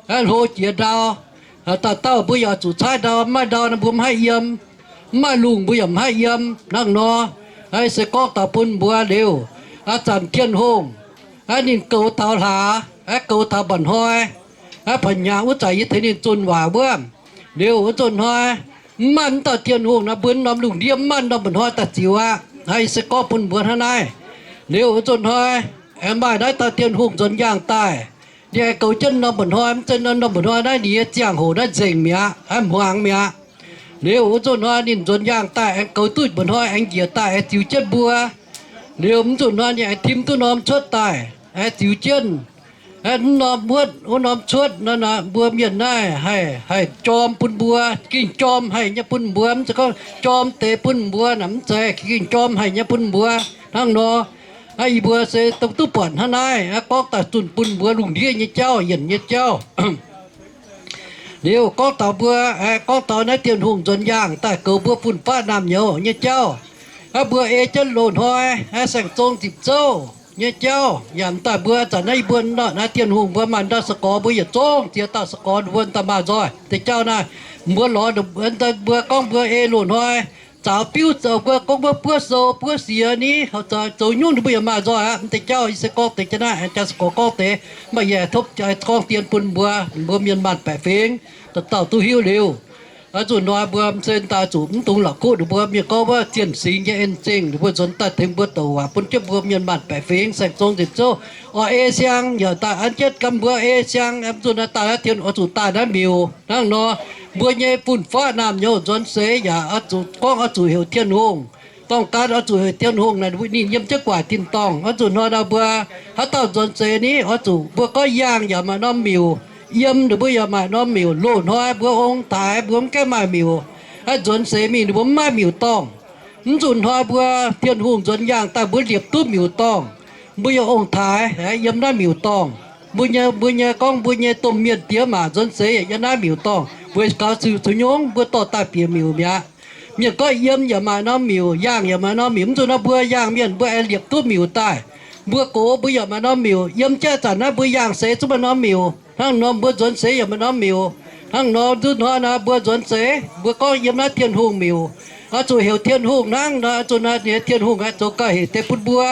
aa, hlo jiex ndau. Dauh dauh mbuo yaac zuqc caaiv ndau, mv maaih ndau nor mbuo mv haih yiem, mv maaih lungh mbuo yaac mv haih yiem. Hnangv nor, aa, se gorngv daaih bun mbuo liuz, aa, zanc Tin-Hungh, aa, ninh goux taux hlaax, aa, goux taux mba'hnoi, aa, ba'hnyangx wuov zanc yie tengx ninh zunh waac wuov. Liuz wuov nzunc hnoi, mv maaih mv dauh Tin-Hungh nor, mbuo norm lungh ndiev mv maaih norm mba'hnoi daaih ziux aqv. Aa, se gorngv bun mbuo hnangv naaiv. Liuz wuov nzunc hnoi, aengx maaih naaiv dauh Tin-Hungh nzuonx yaangh daaih. Ninh aengx goux jienv norm mba'hnoi, mv zeiz norm mba'hnoi naaiv ninh nyei ziangh hoc naaiv nzengc mi'aqv, aa, hmuangx mi'aqv. Liuz wuov nzunc hnoi ninh nzuonx yaangh daaih aengx goux duqv mba'hnoi aengx njiec daaih aengx ziux jienv mbuo. Liuz mv nzunc hnoi ninh aengx tim duqv norm cuotv daaih aengx ziux jienv. Aa, wuov norm wuotv, wuov norm cuotv nor, mbuo mienh naaiv haih, haih jorm bun mbuo, ging jorm haih nyei bun mbuo, mv zeiz gorngv jorm deix bun mbuo naaic, mv zeiz, ging jorm haih nyei bun mbuo. Hnangv nor, aa, yie mbuo se duqv buatc hnangv naaiv, aa, gorngv daaih zunh bun mbuo lungh ndiev nyei jauv, yienc nyei jauv. Liuz gorngv taux mbuo, aa, gorngv taux naaiv Tin-Hungh nzuonx yaangh daaih goux mbuo fun-faqv naamh nyouz nyei jauv. Aa, mbuo ei jienv loz-hnoi, aa, saeng-zong ziepc zouv nyei jauv, yaac daaih mbuo zanc naaiv yie mbuo nor, naaiv Tin-Hungh mbuo maaih ndau se gorx mbuo yietc zungv ziex dauh se gorx mbuo daaih maah nzoih deix jauv naaiv. Mbuo lorz mbuo gorngv mbuo ei loz-hnoi zaaux biuv zoux, mbuo gorngv mbuo buov sou buov siex ni, zoux nyungc ninh mbuo yaac maah nzoih aqv. Mv deix jauv yie se gorngv deix jienv naaiv, jaa se gorx gorngv deix, maaih yie topv gorngv dien bun mbuo, mbuo mienh maanh baeqc fingx dauh dauh duqv hiuv liuz. Aa, nzunc hnoi mbuo se daaih zuqc mv dungx la'kuqv ninh mbuo mienh gorngv wuov zienh singx nyei en zingh, ninh mbuo nzuonx daaih tengx mbuo douc waac bun jienv mbuo mienh maanh baeqc fingx saeng-zong ziepc zouv, oix ei siang yaac daaih an jienv gan mbuo ei siang, mv nzunc naaiv daaih naaiv Tin oix zuqc daaih naaiv miuc. Hnangv nor, mbuo nyei fun-faqv naamh nyouz nzuonx seix yaac oix zuqc gorngv oix zuqc heuc Tin-Hungh. Dorng gan oix zuqc heuc Tin-Hungh naaic, ninh yiem jienv guaax tin-dorngh. Oix zuqc hnoi nor mbuo haaix dauh nzuonx seix ni, oix zuqc mbuo gorngv yaangh yaac maaih norm miuc, yiem ninh mbuo yaac maaih norm miuc. Loz-hnoi mbuo ong-taaix mbuo mv gaengh maaih miuc. Aa, nzuonx seix mingh ninh mbuo mv maaih miuc dorngh. Mv nzunc hnoi mbuo Tin-Hungh nzuonx yaangh daaih mbuo liepc duqv miuc dorngh. Mbuo yaac ong-taaix yiem naaiv miuc dorngh. Mbuo nyei, mbuo nyei gorngv mbuo nyei domh mienh diex maac nzuonx seix yaac yiem naaiv miuc dorngh. Weic gaux ziux nyungc mbuo dorh daaih bieqc miuc mi'aqv. Mienh gorngv yiem yaac maaih norm miuc, yaangh yaac maaih norm miuc. Mv nzunc nor mbuo yaangh mienh mbuo aengx liepc duqv miuc daaih. Mbuo gox mbuo yaac maaih norm miuc. Yiem jaav zanc naaiv mbuo yaangh seix zungv maaih norm miuc. Hnangv nor mbuo nzuonx seix yaac maaih norm miuc. Hnangv nor nzunc hnoi naaiv mbuo nzuonx seix mbuo gorngv yiem naaiv Tin-Hungh miuc. Oix zuqc heuc Tin-Hungh hnangv nor, zuqc naaiv nyei Tin-Hungh aengx zoux gauh hec deix bun mbuo.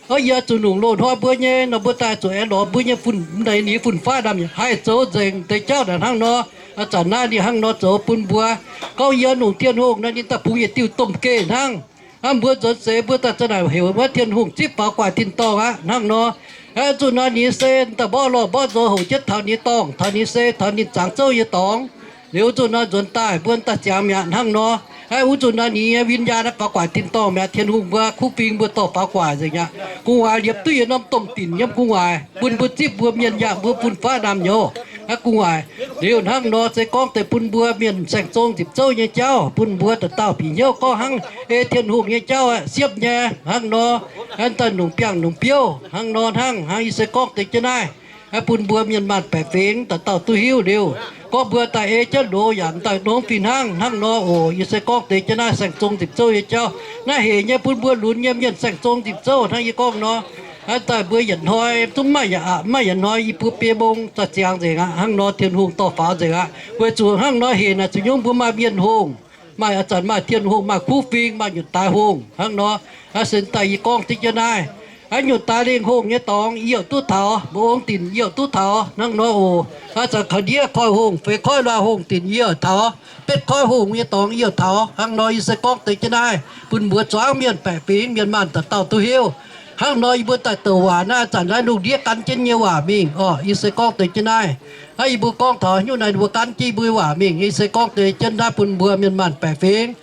Oix yie zuqc nungc loz-hnoi mbuo nyei nor, mbuo daaih zuqc aengx lorz mbuo nyei fun-, naaiv ni fun-faqv naamh haih zoux nzengc deix jauv naaic hnangv nor. Zanc naaiv ninh hnangv nor zoux bun mbuo. Gorngv yie nungc Tin-Hungh nor, ninh daaih bungx yietc diuh domh geh hnangv. Aa, mbuo nzuonx seix mbuo daaih za'naaic heuc wuov Tin-Hungh zipv faaux guaax tin-dorngh aqv hnangv nor. Aa, zuqc nor ninh se daaih mborqv lorh mborqv nzox hoqc jienv taux ninh dorngh, taux ninh se taux ninh zaangc zouv nyei dorngx. Liuz zuqc nor nzuonx daaih mbuo daaih ziangx mi'aqv hnangv nor. Aa, wuov zuqc nor ninh nyei win-nyaanh faaux guaax tin-dorngh mi'aqv. Tin-Hungh mbuo kuv fing mbuo dorh faaux guaax nzengc aqv. Gu'nguaaic liepc duqv yietc norm domh dinc yiem gu'nguaaic bun mbuo zipv mbuo mienh yaac mbuo fun-faqv naamh nyouz. Aa, gu'nguaaic liuz hnangv nor se gorngv deix bun mbuo mienh saeng-zong nzipc zouv nyei jauv, bun mbuo dauh dauh bieqc hnyouv gorngv hnangv ei Tin-Hungh nyei jauv aeqv, siepv nyei hnangv nor, aeqv, daaih longc biangh longc biouv hnangv nor hnangv. Hnangv yie se gorngv deix jienv naaiv, aeqv, bun mbuo mienh maanh baeqc fingx dauh dauh duqv hiuv liuz, gorngv mbuo daaih ei jienv loz yaac daaih nongx fih hnangv, hnangv nor oc. Yie se gorngv deix jienv naaiv saeng-zong nzipc zouv nyei jauv. Naaiv hec nyei bun mbuo lunx nyei mienh saeng-zong nzipc zouv hnangv yie gorngv nor. Aeqv, daaih mbuo yietc hnoi zungv maaih yaac aqc, maaih yietc hnoi i buo biei mong daaih ziangx nzengc aqv. Hnangv nor Tin-Hungh dorh faaux nzengc aqv. Weic zuqc hnangv nor hec naaic zuqc nyungc mbuo maaih mienh hungh, maaih a'zanc maaih Tin-Hungh, maaih kuv fing, maaih nyutc daaix hungh hnangv nor. Aav, se daaih yie gorngv deix jienv naaiv, aav, nyutc daaix lingh hungh nyei dorngx yie yaac duqv taux, mbuo ong dinc yie yaac duqv taux hnangv nor oc. Aav, zanc kaux ndiev koiv hungh, feix koiv luaaih hungh dinc yie yaac taux, betv koiv hungh nyei dorngx yie yaac taux hnangv nor. Yie se gorngv deix jienv naaiv bun mbuo zuangx mienh baeqc fingx mienh maanh dauh dauh duqv hiuv. Hnangv nor yie mbuo daaih douc waac naaiv, aav, zanc naaiv lungh ndiev gan jienv nyei waac mingh orqc. Yie se gorngv deix jienv naaiv, aav, yie mbuo gorngv taux nyungc naaiv mbuo gan jienv yie mbuo waac mingh. Yie se gorngv deix jienv naaiv bun mbuo mienh maanh baeqc fingx.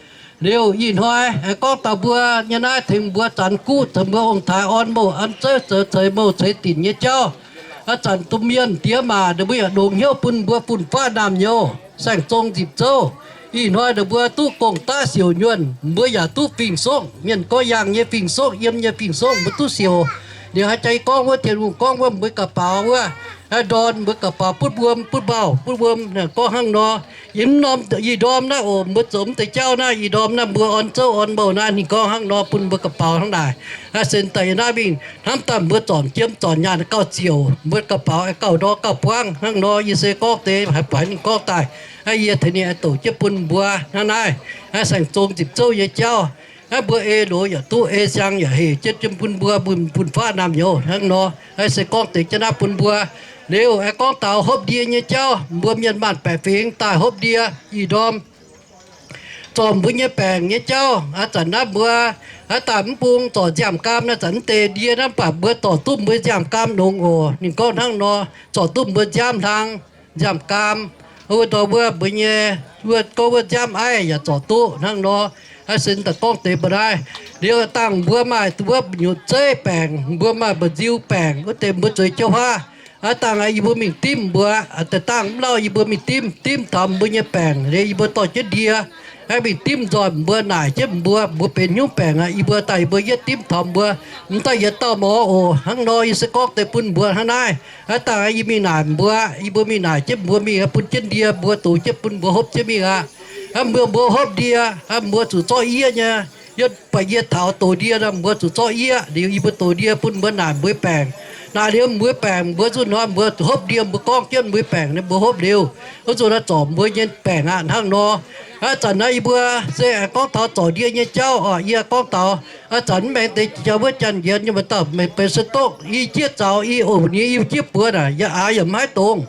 Liuz ih hnoi aengx gorngv taux mbuo nyei naaiv tengx mbuo zanx guqv, tengx mbuo ong-taaix orn mouh an zeiv zoux ceix mouh ceix dinc nyei jauv. Aav, zanc domh mienh diex maac ninh mbuo yaac longx hnyouv bun mbuo fun-faqv naamh nyouz saeng-zong nzipc zouv. Ih hnoi ninh mbuo duqv gong-daqv siouc nyuonh, mbuo yaac duqv fing-soqv, mienh gorngv yangh nyei fing-soqv, yiem nyei fing-soqv mbuo duqv siouc. Liuz haaix jaax gorngv wuov Tin-Hungh gorngv wuov mbuo ga'baux wuov, ndorn mbuo ga'baux butv wuom, butv mbauh butv wuom, gorngv hnangv nor. Yie mv norm, ih ndorm naaiv oc, mbuo zoux mv deix jauv naaiv, ih ndorm naaiv mbuo orn zouv orn mouh naaiv, ninh gorngv hnangv nor bun mbuo ga'baux hnangv naaic. Aav, se daaih yie naaiv mingh hnamv daaih mbuo zornc jiem zornc nyaanh gauh ziouc, mbuo ga'baux gauh ndor gauh buangv hnangv nor. Yie se gorngv deix haaix buatc ninh gorngv daaih, aav, yie tengx ninh douc jienv bun mbuo hnangv naaiv. Aav, saeng-zong nzipc zouv nyei jauv, aav, mbuo ei loz yaac duqv, ei siang yaac hec jienv, jienv bun mbuo, bun, bun fun-faqv naamh nyouz hnangv nor. Aav, se gorngv deix jienv naaiv bun mbuo. Liuz aengx gorngv taux hopv ndie nyei jauv, mbuo mienh maanh baeqc fingx daaih hopv ndie ih ndorm zorc mbuo nyei baengc nyei jauv. Aav, zanc naaiv mbuo aav, daaih mv bung zorc nziaamv-gaam naaiv, zanc mv deix ndie naaiv, mv baac mbuo zorc duqv mbuo nziaamv-gaam longx oc. Ninh gorngv hnangv nor, zorc duqv mbuo nziaamv hlang, nziaamv-gaam, wuov ndorm wuov mbuo nyei, wuov gorngv wuov nziaamv aiv yaac zorc duqv hnangv nor. Aav, se daaih gorngv deix mbuo naaiv. Liuz dangh mbuo maaih wuov nyutc zeiv baengc, mbuo maaih mba'nziu baengc, wuov deix mbuo zueiz jiouv huaav. Aav, dangh yie mbuo mingh dimv mbuo, deix dangh mv lauh yie mbuo mingh dimv, dimv taux mbuo nyei baengc liuz yie mbuo dorh jienv ndie, aav, mingh dimv nzoih mbuo, naaic jienv mbuo, mbuo benx hnyouv baengc aqv. Yie mbuo daaih yie mbuo yietv dimv taux mbuo, mv daaih yietc dauh mor oc. Hnangv nor yie se gorngv deix bun mbuo hnangv naaiv. Aav, dangh yie mingh naaic mbuo, yie mbuo mingh naaic jienv mbuo mingh, bun jienv ndie mbuo, dox jienv bun mbuo hopv jienv mingh aqv. Aav, mbuo, mbuo hopv ndie, aav, mbuo zuqc zorqv yieqv nyei. Yie baac yie taux dox ndie nor, mbuo zuqc zorqv yieqv. Liuz yie mbuo dox ndie bun mbuo naaic mbuo baengc. Naaic liuz mbuo baengc, mbuo zuqc hnoi mbuo zuqc hopv ndie, mbuo gorngv jienv mbuo baengc, mbuo hopv liuz, wuov zuqc naaiv zorc mbuo nyei baengc aqv. Hnangv nor, aav, zanc naaiv yie mbuo se aengx gorngv taux zorc ndie nyei jauv oc. Yie gorngv taux, aav, zanc mv maengx deix jauv wuov janx-njiec nyei maaih dauh benx se doqv i jieqv zaux i oc, ninh i jieqv buoz naaic, yaac aax yaac mv haih dongz.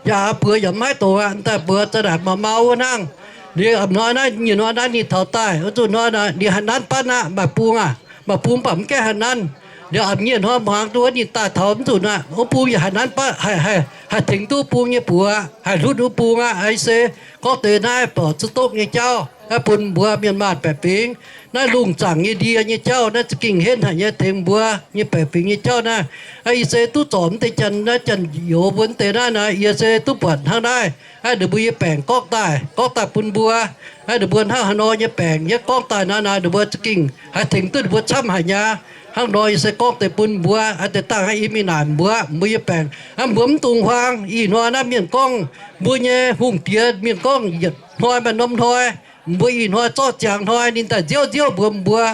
Yaac aax buoz yaac mv haih dongz aqv. Daaih buoz za'naaic mau mau wuov hnangv. Liuz a'hnoi naaiv, nyei hnoi naaiv ninh taux daaih, wuov zuqc hnoi naaic ninh haih nanv batv aqv, maaih bung aqv. Maaih bung mv baac mv gaengh haih nanv. Liuz a'nyeic hnoi hmuangx duqv wuov ninh daaih taux mv zuqc aqv, wuov bung yaac haih nanv batv, haih, haih, haih tengx duqv bung nyei buoz, haih hlutv duqv bung aqv. Aa, se gorngv deix naaiv borqc zuqc doqv nyei jauv, naaiv bun mbuo mienh maanh baeqc fingx, naaiv lungh zaangc nyei ndie nyei jauv, naaiv za'gengh henv haic nyei, tengx mbuo nyei baeqc fingx nyei jauv naaiv. Aa, yie se duqv zorc mv deix janx, naaiv janx-youz mbuo mv deix naaiv, naaiv yie se duqv buatc hnangv naaiv. Aa, ninh mbuo nyei baengc gorngv daaih, gorngv daaih bun mbuo. Aa, ninh mbuo hnangv haaix nor nyei baengc yie gorngv daaih naaiv, naaiv ninh mbuo za'gengh haih tengx duqv ninh mbuo camv haic nyei. Hnangv nor yie se gorngv deix bun mbuo. Aa, deix dangh yie mingh naaic mbuo, mbuo nyei baengc, aa, mbuo mv dungx huaang. Ih hnoi naaiv mienh gorngv, mbuo nyei hungh diex mienh gorngv yietc hnoi maaih norm hnoi. Mbuo ih hnoi zorqv ziangx hnoi ninh daaih nziouv nziouv mbuox mbuo.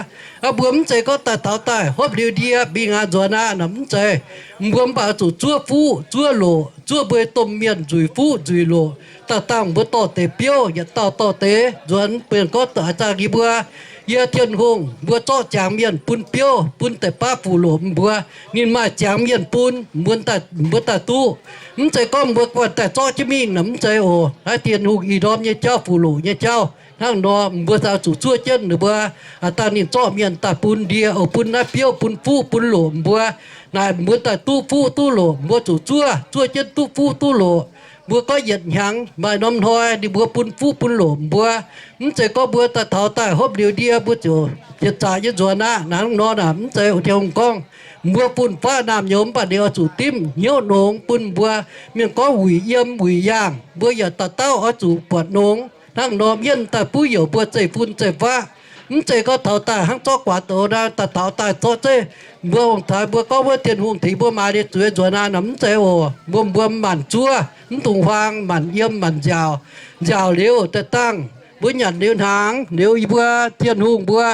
Aa, mbuo mv zeiz gorngv daaih taux daaih hopv liuz ndie mingh aqv, nzuonx aqv, mv zeiz. Mbuo mv baac zuqc zuov fuqv zuov loqc, zuov mbuo domh mienh nzuic fuqv nzuic loqc. Daaih dangh mbuo dorh deix biouv, yietc dauh dorh deix nzuonx, mienh gorngv daaih yie mbuo, yie Tin-Hungh, mbuo zorqv ziangx mienh bun biouv, bun deix baav fuqv loqc mbuo. Ninh maaih ziangx mienh bun mbuo daaih, mbuo daaih duqv. Mv zeiz gorngv mbuo guanh daaih zorqv jienv mingh nor, mv zeiz oc. Naaiv Tin-Hungh ih ndorm nyei jauv, fuqv loqc nyei jauv. Hnangv nor mbuo zuqc zuov jienv ninh mbuo, dangh ninh zorqv mienh daaih bun ndie oc, bun naaiv biouv, bun fuqv, bun loqc mbuo. Naaic mbuo daaih duqv fuqv duqv loqc, mbuo zuqc zuov, zuov jienv duqv fuqv duqv loqc. Mbuo gorngv yietc hnyangx maaih norm hnoi ninh mbuo bun fuqv bun loc mbuo. Mv zeiz gorngv mbuo daaih taux daaih hopv liuz ndie mbuo ziouc jiex zaqc nyei nzuonx aqv. Hnangv nor naaic mv zeiz. Tin-Hungh gorngv, mbuo fun-faqv naamh nyouz mv baac ninh oix zuqc dimv hnyouv nongx bun mbuo. Mienh gorngv wuic yiem wuic yaangh, mbuo yaac dauh dauh oix zuqc buatc nongx. Hnangv nor mienh daaih buv youc mbuo zeiv-fun zeiv-faqv. Mv zeiz gorngv taux daaih hnangv zorqv guaax douz naaiv daaih taux daaih zorqv zeiv. Mbuo ong-taaix mbuo gorngv wuov Tin-Hungh tengx mbuo maaiz liuz zueiz nzuonx naaic, mv zeiz oc. Mbuo, mbuo maanc zuov, mv dungx huaang, maanc yiem maanc nziaauc. Nziaauc liuz daaih dangh mbuo nyanc liuz hnaangx liuz, yie mbuo Tin-Hungh mbuo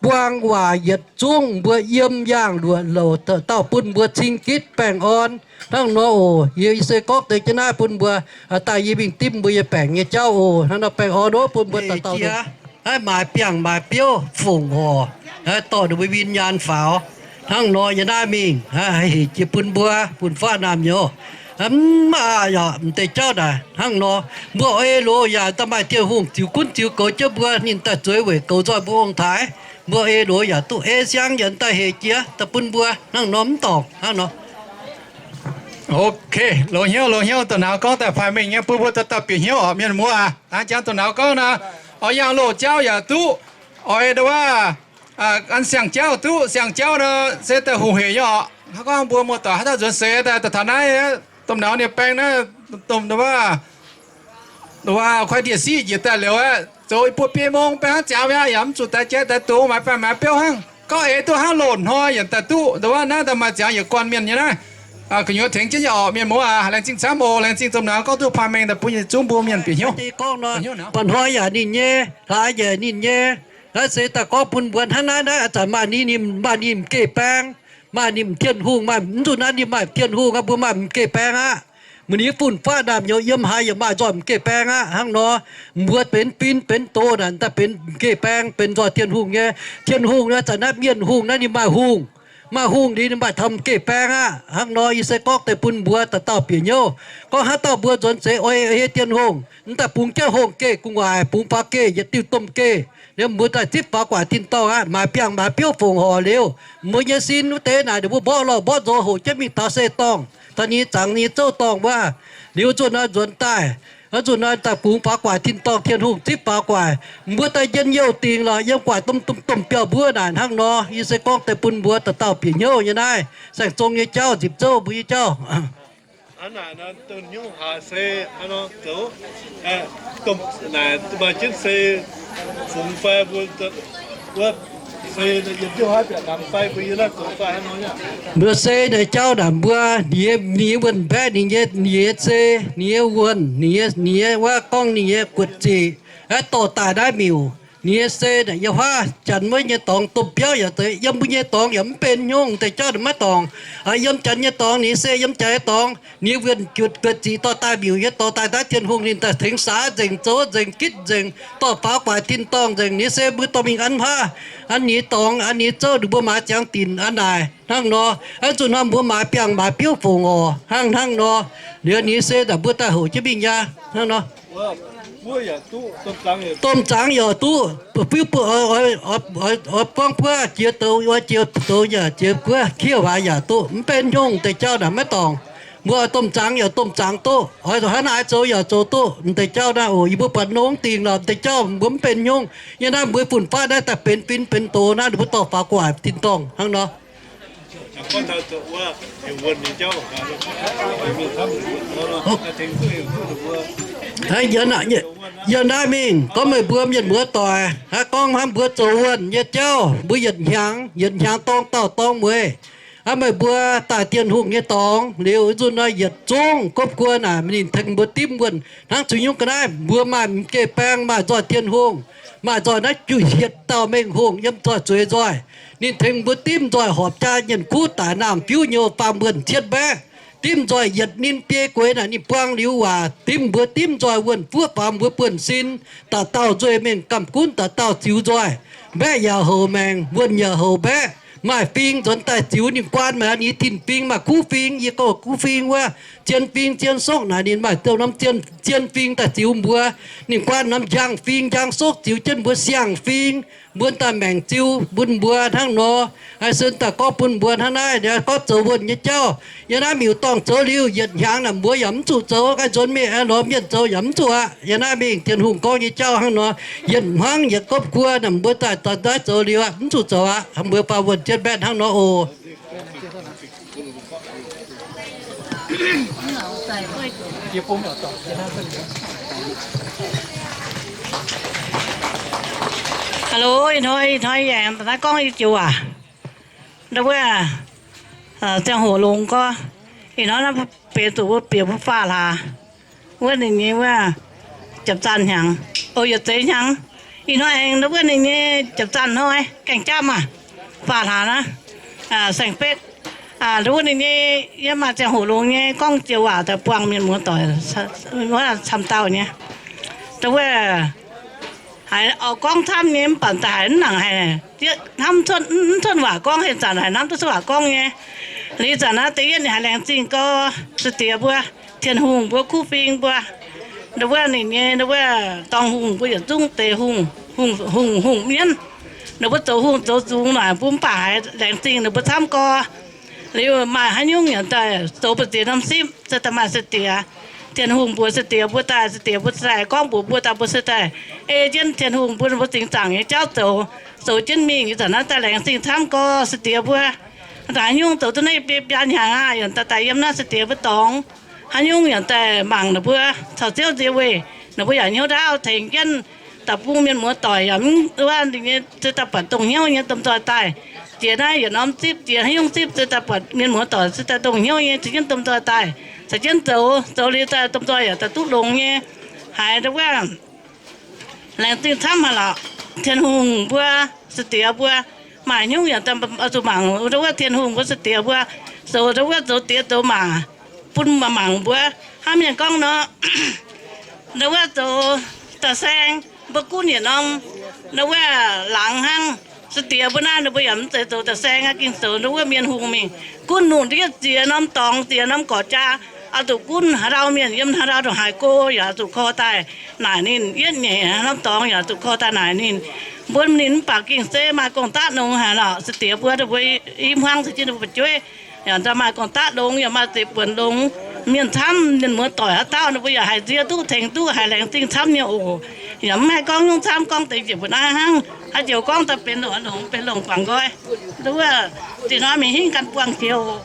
buang waac yietc zungv mbuo yiem yaangh luoqc louc dauh dauh bun mbuo cing gitv baengh orn. Hnangv nor oc. Yie se gorngv deix jienv naaiv bun mbuo, daaih yie mingh dimv mbuo nyei baengc nyei jauv oc. Hnangv nor baengh orn oc bun mbuo dauh dauh. Haih maaiz biangh maaiz biouv fongc horc, haih dorh ninh mbuo win-nyaanh faaux. Hnangv nor yie naaiv mingh haih hec jiex bun mbuo fun-faqv naamh nyouz. Mv maaih yaac m'deix jauv naaic hnangv nor. Mbuo ei loz yaac daaih maaih Tin-Hungh ziux gunv ziux goux jienv mbuo, ninh daaih zueiz weic goux nzoih mbuo ong-taaix. Mbuo ei loz yaac duqv, ei siang yaac daaih hec jiex daaih bun mbuo hnangv nor mv dorngc hnangv nor. Ok, loz hnyouv, loz hnyouv, dongh nauz gorngv daaih faix mengh nyei bun mbuo dauh dauh bieqc hnyouv oc mienh muoz aac. Hnangv jangx dongh nauz gorngv nor, oix yangh loz jauv yaac duqv, oix ndongc wuov an siang-jauv duqv. Siang-jauv nor se daaih hungh hec nyei oc. Hnangv gorngv mbuo muoz-doic haaix dauh nzuonx seix daaih taux naaiv, domh nauz ninh baeng naaiv, domh ndongc wuov, ndongc wuov kuaaiv ndie-siqv njiec daaih liuz aeqv, zoux i buo biei mong baeng hnangv ziangx mi'aqv, yaac mv zuqc daix jai daix dungz, maaiz faanh maaiz biouv hnangv. Gorngv eix duqv hnangv loz-hnoi yaac daaih duqv. Ndongc wuov naaiv daaih maaih ziangx yietc guanh mienh nyei naaiv. Gu'nyuoz tengx jienv nyei orqc mienh muoz aac. Laengz zingh camv oc. Laengz zingh domh nauz gorngv duqv faix mengh daaih bun yietc zungv mbuo mienh bieqc hnyouv. Mba'hnoi yaac ninh nyei, hlaax yaac ninh nyei. Naaiv se daaih gorngv bun mbuo hnangv naaiv, naaiv zanc maaih ninh, ninh maaih ninh m'geh baeng, maaih ninh m'Tien-Hungh, maaih mv zuqc naaiv ninh maaih Tien-Hungh aqv, mbuo maaih m'geh baeng aqv. Meih ninh fun-faqv naamh nyouz yiem haaix yaac maaih nzoih m'geh baeng aqv. Hnangv nor, mbuo benx fin benx doz naaic daaih benx m'geh baeng, benx nzoih Tin-Hungh nyei. Tin-Hungh naaiv zanc naaiv Mienh hungh naaiv ninh maaih hungh, maaih hungh liuz ninh maaih taux m'geh baeng aqv. Hnangv nor yie se gorngv deix bun mbuo dauh dauh bieqc hnyouv. Gorngv haaix dauh mbuo nzuonx seix oix hieh Tin-Hungh, mv daaih bungx jienv hungh geh gu'nguaaic, bungx faaux geh, yietc diuh domh geh, liuz mbuo daaih zipv faaux gu'nguaaic tin-dorngh aqv. Maaiz biangh maaiz biouv fongc horc liuz, mbuo nyei sin wuov deix naaic ninh mbuo mborqv lorh mborqv nzox hoqc jienv mingh taux se dorngh, taux ninh nyei zaangc nyei zouv dorngh wuov. Liuz zuqc nor nzuonx daaih, zuqc nor daaih bungx faaux gu'nguaaic tin-dorngh, Tin-Hungh zipv faaux gu'nguaaic. Mbuo daaih njien-youh dingc lorqc, yiem gu'nguaaic domh domh domh biauv mbuov naaic. Hnangv nor yie se gorngv deix bun mbuo dauh dauh bieqc hnyouv nyei naaiv saeng-zong nyei jauv, nzipc zouv mbuo nyei jauv. Mbuo se naaic jauv naaic mbuo, ninh nyei wuonh mbaeqv ninh nyei, ninh nyei se, ninh nyei wuonh, ninh nyei, ninh nyei wuov gorngv ninh nyei guoqv ziqc, aeqv, dorh daaih naaiv miuc. Ninh nyei se naaic yiem huaav janx wuov nyei dorngx domh biauv yaac zeiz, yiem mbuo nyei dorngx yaac mv benx hnyouv, deix jauv naaic maiv dorngc. Yiem janx nyei dorngx, ninh nyei se yiem janx nyei dorngx, ninh nyei wuonh guoqv ziqc dorh daaih miuc nyei, dorh daaih naaiv Tin-Hungh ninh daaih tengx saax nzengc, zoux nzengc, gitv nzengc, dorh faaux gu'nguaaic tin-dorngh nzengc. Ninh nyei se mbuo dorh mingh an haav, an ninh nyei dorngx, an ninh nyei zouv, ninh mbuo maaiz ziangx dinc an naaic. Hnangv nor, hnangv zuqc nor mbuo maaiz biangh maaiz biouv fongc oc. Hnangv, hnangv nor, liuz ninh nyei se naaic mbuo daaih hoqc jienv mingh aqv. Hnangv nor, domh zaangc yaac duqv, buov, buov, oix gorngv buov jiex douz, oix jiex douz yaac jiex buov, kiev waac yaac duqv, mv benx hnyouv, deix jauv naaic maiv dorngc. Mbuo oix domh zaangc yaac domh zaangc duqv, oix hnangv naaic zoux yaac zoux duqv. Deix jauv naaiv oc, yie mbuo buatc nongx dingc lorqc, deix jauv mbuo mv benx hnyouv. Yie naaiv mbuo fun-faqv naaiv daaih benx fin benx doz naaiv, ninh mbuo dorh faaux gu'nguaaic tin-dorngh hnangv nor. Yie naaiv mingh gorngv meih mbuo mienh muoz doic, hnangv gorngv hnangv mbuo zoux wuonh nyei jauv, mbuo yietc hnyangx yietc hnyangx dorng dauh dorng mueiz. Hnangv meih mbuo daaih Tin-Hungh nyei dorngx liuz, nzunc nor yietc zungv gopv guon naaic ninh tengx mbuo dimv wuonh hnangv zuqc nyungc ga'naaiv. Mbuo maaih m'geh baeng, maaih nzoih Tin-Hungh, maaih nzoih naaiv juqv hietc dauh mengh hungh yiem nzoih zueiz nzoih. Ninh tengx mbuo dimv nzoih horpc jaa nyienh kuv daic naamh fiuv nyou faam wuonh cietv mbaeqv. Dimv nzoih yietc ninh biei gueix naaic ninh buang liuz waac, dimv mbuo dimv nzoih wuonh fuoqv faaux mbuo buonv-sin, dauh dauh nzueih mengh gamh gunv, dauh dauh ziux nzoih. Mbaeqv yaac houc maengc, wuonh yaac houc mbaeqv. maaih fing nzuonx daaih ziux. Ninh guaan maaih nyei tin-fing, maaih kuv fing, yie gorngv kuv fing wuov, zien fing, zien sokv naaic. Ninh maaih dongh norm zien, zien fing daaih ziux mbuo. Ninh guaan norm njang fing, njang sokv ziux jienv mbuo siang fing. Mbuo daaih maengc ziux bun mbuo hnangv nor. Haaix sin daaih gorngv bun mbuo hnangv naaiv, gorngv zoux wuonh nyei jauv. Yiem naaiv miuc-dorngh zoux liuz, yietc hnyangx naaic mbuo yaac mv zuqc zoux. Nqaai nzuonx mingh aengx lorz mienh zoux yaac mv zuqc aqv. Yiem naaiv mingh Tin-Hungh gorngv nyei jauv hnangv nor. Yietc hmuangv yietc gopv guo naaic mbuo daaih daaih naaiv zoux liuz aqv, mv zuqc zoux aqv. Mbuo faah wuonh jienv mbaeqv hnangv nor oc. Hello, ih hnoi, ih hnoi aengx daaih naaiv gorngv i joux waac. Ndau wuov ziangh hoc longx gorngv, ih hnoi naaiv benx zuqc mbuo bieqc mbuo faam hlaax wuov ninh nyei wuov japv zanh hnyangx, o, yietc zeix hnyangx. Ih hnoi aengx ndau wuov ninh nyei japv zanh hnoi gaengh japv maah, faam hlaax naaiv, saeng-betv. Ndau wuov ninh nyei yie maaih ziangh hoc longx nyei gorngv joux waac daaih buangh mienh muoz-doic camv dauh nyei. Ndau wuov haiz oix gorngv camv nyei mv baac daaih haiz mv nangc haic, hnamv mv cuotv waac gorngv. Haaix zanc haiz hnamv duqv cuotv waac gorngv nyei. Liuz zanc naaiv da'yietv ninh haiz laengz zingh gorx se diex mbuo, Tin-Hungh mbuo, kuv fing mbuo, ndau wuov ninh nyei ndau wuov dorngx hungh mbuo yietc zungv deix hungh, hungh, hungh mienv. Ninh mbuo zoux hungh zoux zungx naaic mbuo mv baac haiz laengz zingh ninh mbuo camv gorx. Liuz maaih haaix nyungc yaac daaih zoux mbu'ziex norm sipv se daaih maaih se diex. Tin-Hungh mbuox se diex mbuo daaih, se diex mbuo daaih gorngv mbuox mbuo daaih, mbuo se daaih ei jienv Tin-Hungh mbuo, mbuo zingx zaangc nyei jauv zoux, zoux jienv mingh. Ih zanc naaiv daaih laengz zingh camv gorx se diex mbuo. Haaix nyungc zoux duqv naaiv biei biaa hnyangx aqv, yaac daaih daaih yiem naaiv se diex mbuo dorngx. Haaix nyungc yaac daaih mangc ninh mbuo caux Ziouv nzie weih, ninh mbuo yaac hnyouv ndaauv tengx jienv da'bung mienh muoz-doic yaac mv wuov ninh nyei se daaih buatc dongh hnyouv nyei domh nzoih daaih. Jiex naaiv yietc norm zipv, jiex haaix nyungc zipv se daaih buatc mienh muoz-doic se daaih dongh hnyouv nyei, caux jienv domh nzoih daaih, caux jienv zoux, zoux liuz daaih domh nzoih yaac daaih duqv longx nyei. Haiz ndau wuov laengz zingh camv haic lorqc. Tin-Hungh mbuo se diex mbuo maaih haaix nyungc yaac daaih oix zuqc mangc ndau wuov Tin-Hungh mbuo se diex mbuo zoux ndau wuov zoux diex zoux maac bun mangc mbuo. Hnangv mienh gorngv nor, ndau wuov zoux da'saeng mbuo gunv yietc norm ndau wuov laangz hnangv. Se diex mbuo naaiv ninh mbuo yaac mv zeiz zoux da'saeng aqv, gengh zoux ndau wuov mienh hungh mingh gunv lungh ndiev ziex norm dorngx ziex norm gorqv-jaa, oix zuqc gunv haaix dauh mienh yiem haaix dauh ndongc haaix go yaac oix zuqc korv daaih naaic ninh, yietv nyeic norm dorngx yaac oix zuqc korv daaih naaic ninh, mbuonv ninh. Mv baac gengh se maaih gong-daqv longx haic lorqc. Se diex mbuo, mbuo i hmuangv se jienv ninh mbuo fu'jueiv yaac maaih gong-daqv longx, yaac maaih deix buonc longx. Mienh camv, mienh muoz-doic haaix dauh ninh mbuo yaac haih nzie duqv, tengx duqv, haih laengz zingh camv nyei oc. Yaac mv haih gorngv nyungc camv, gorngv deix njiec mbuo naaiv hnangv. Haaix joux gorngv daaih benx longx, benx longx guangc nqoi. Wuov, zinh hnoi mingh hingv ganh buangh jiex oc.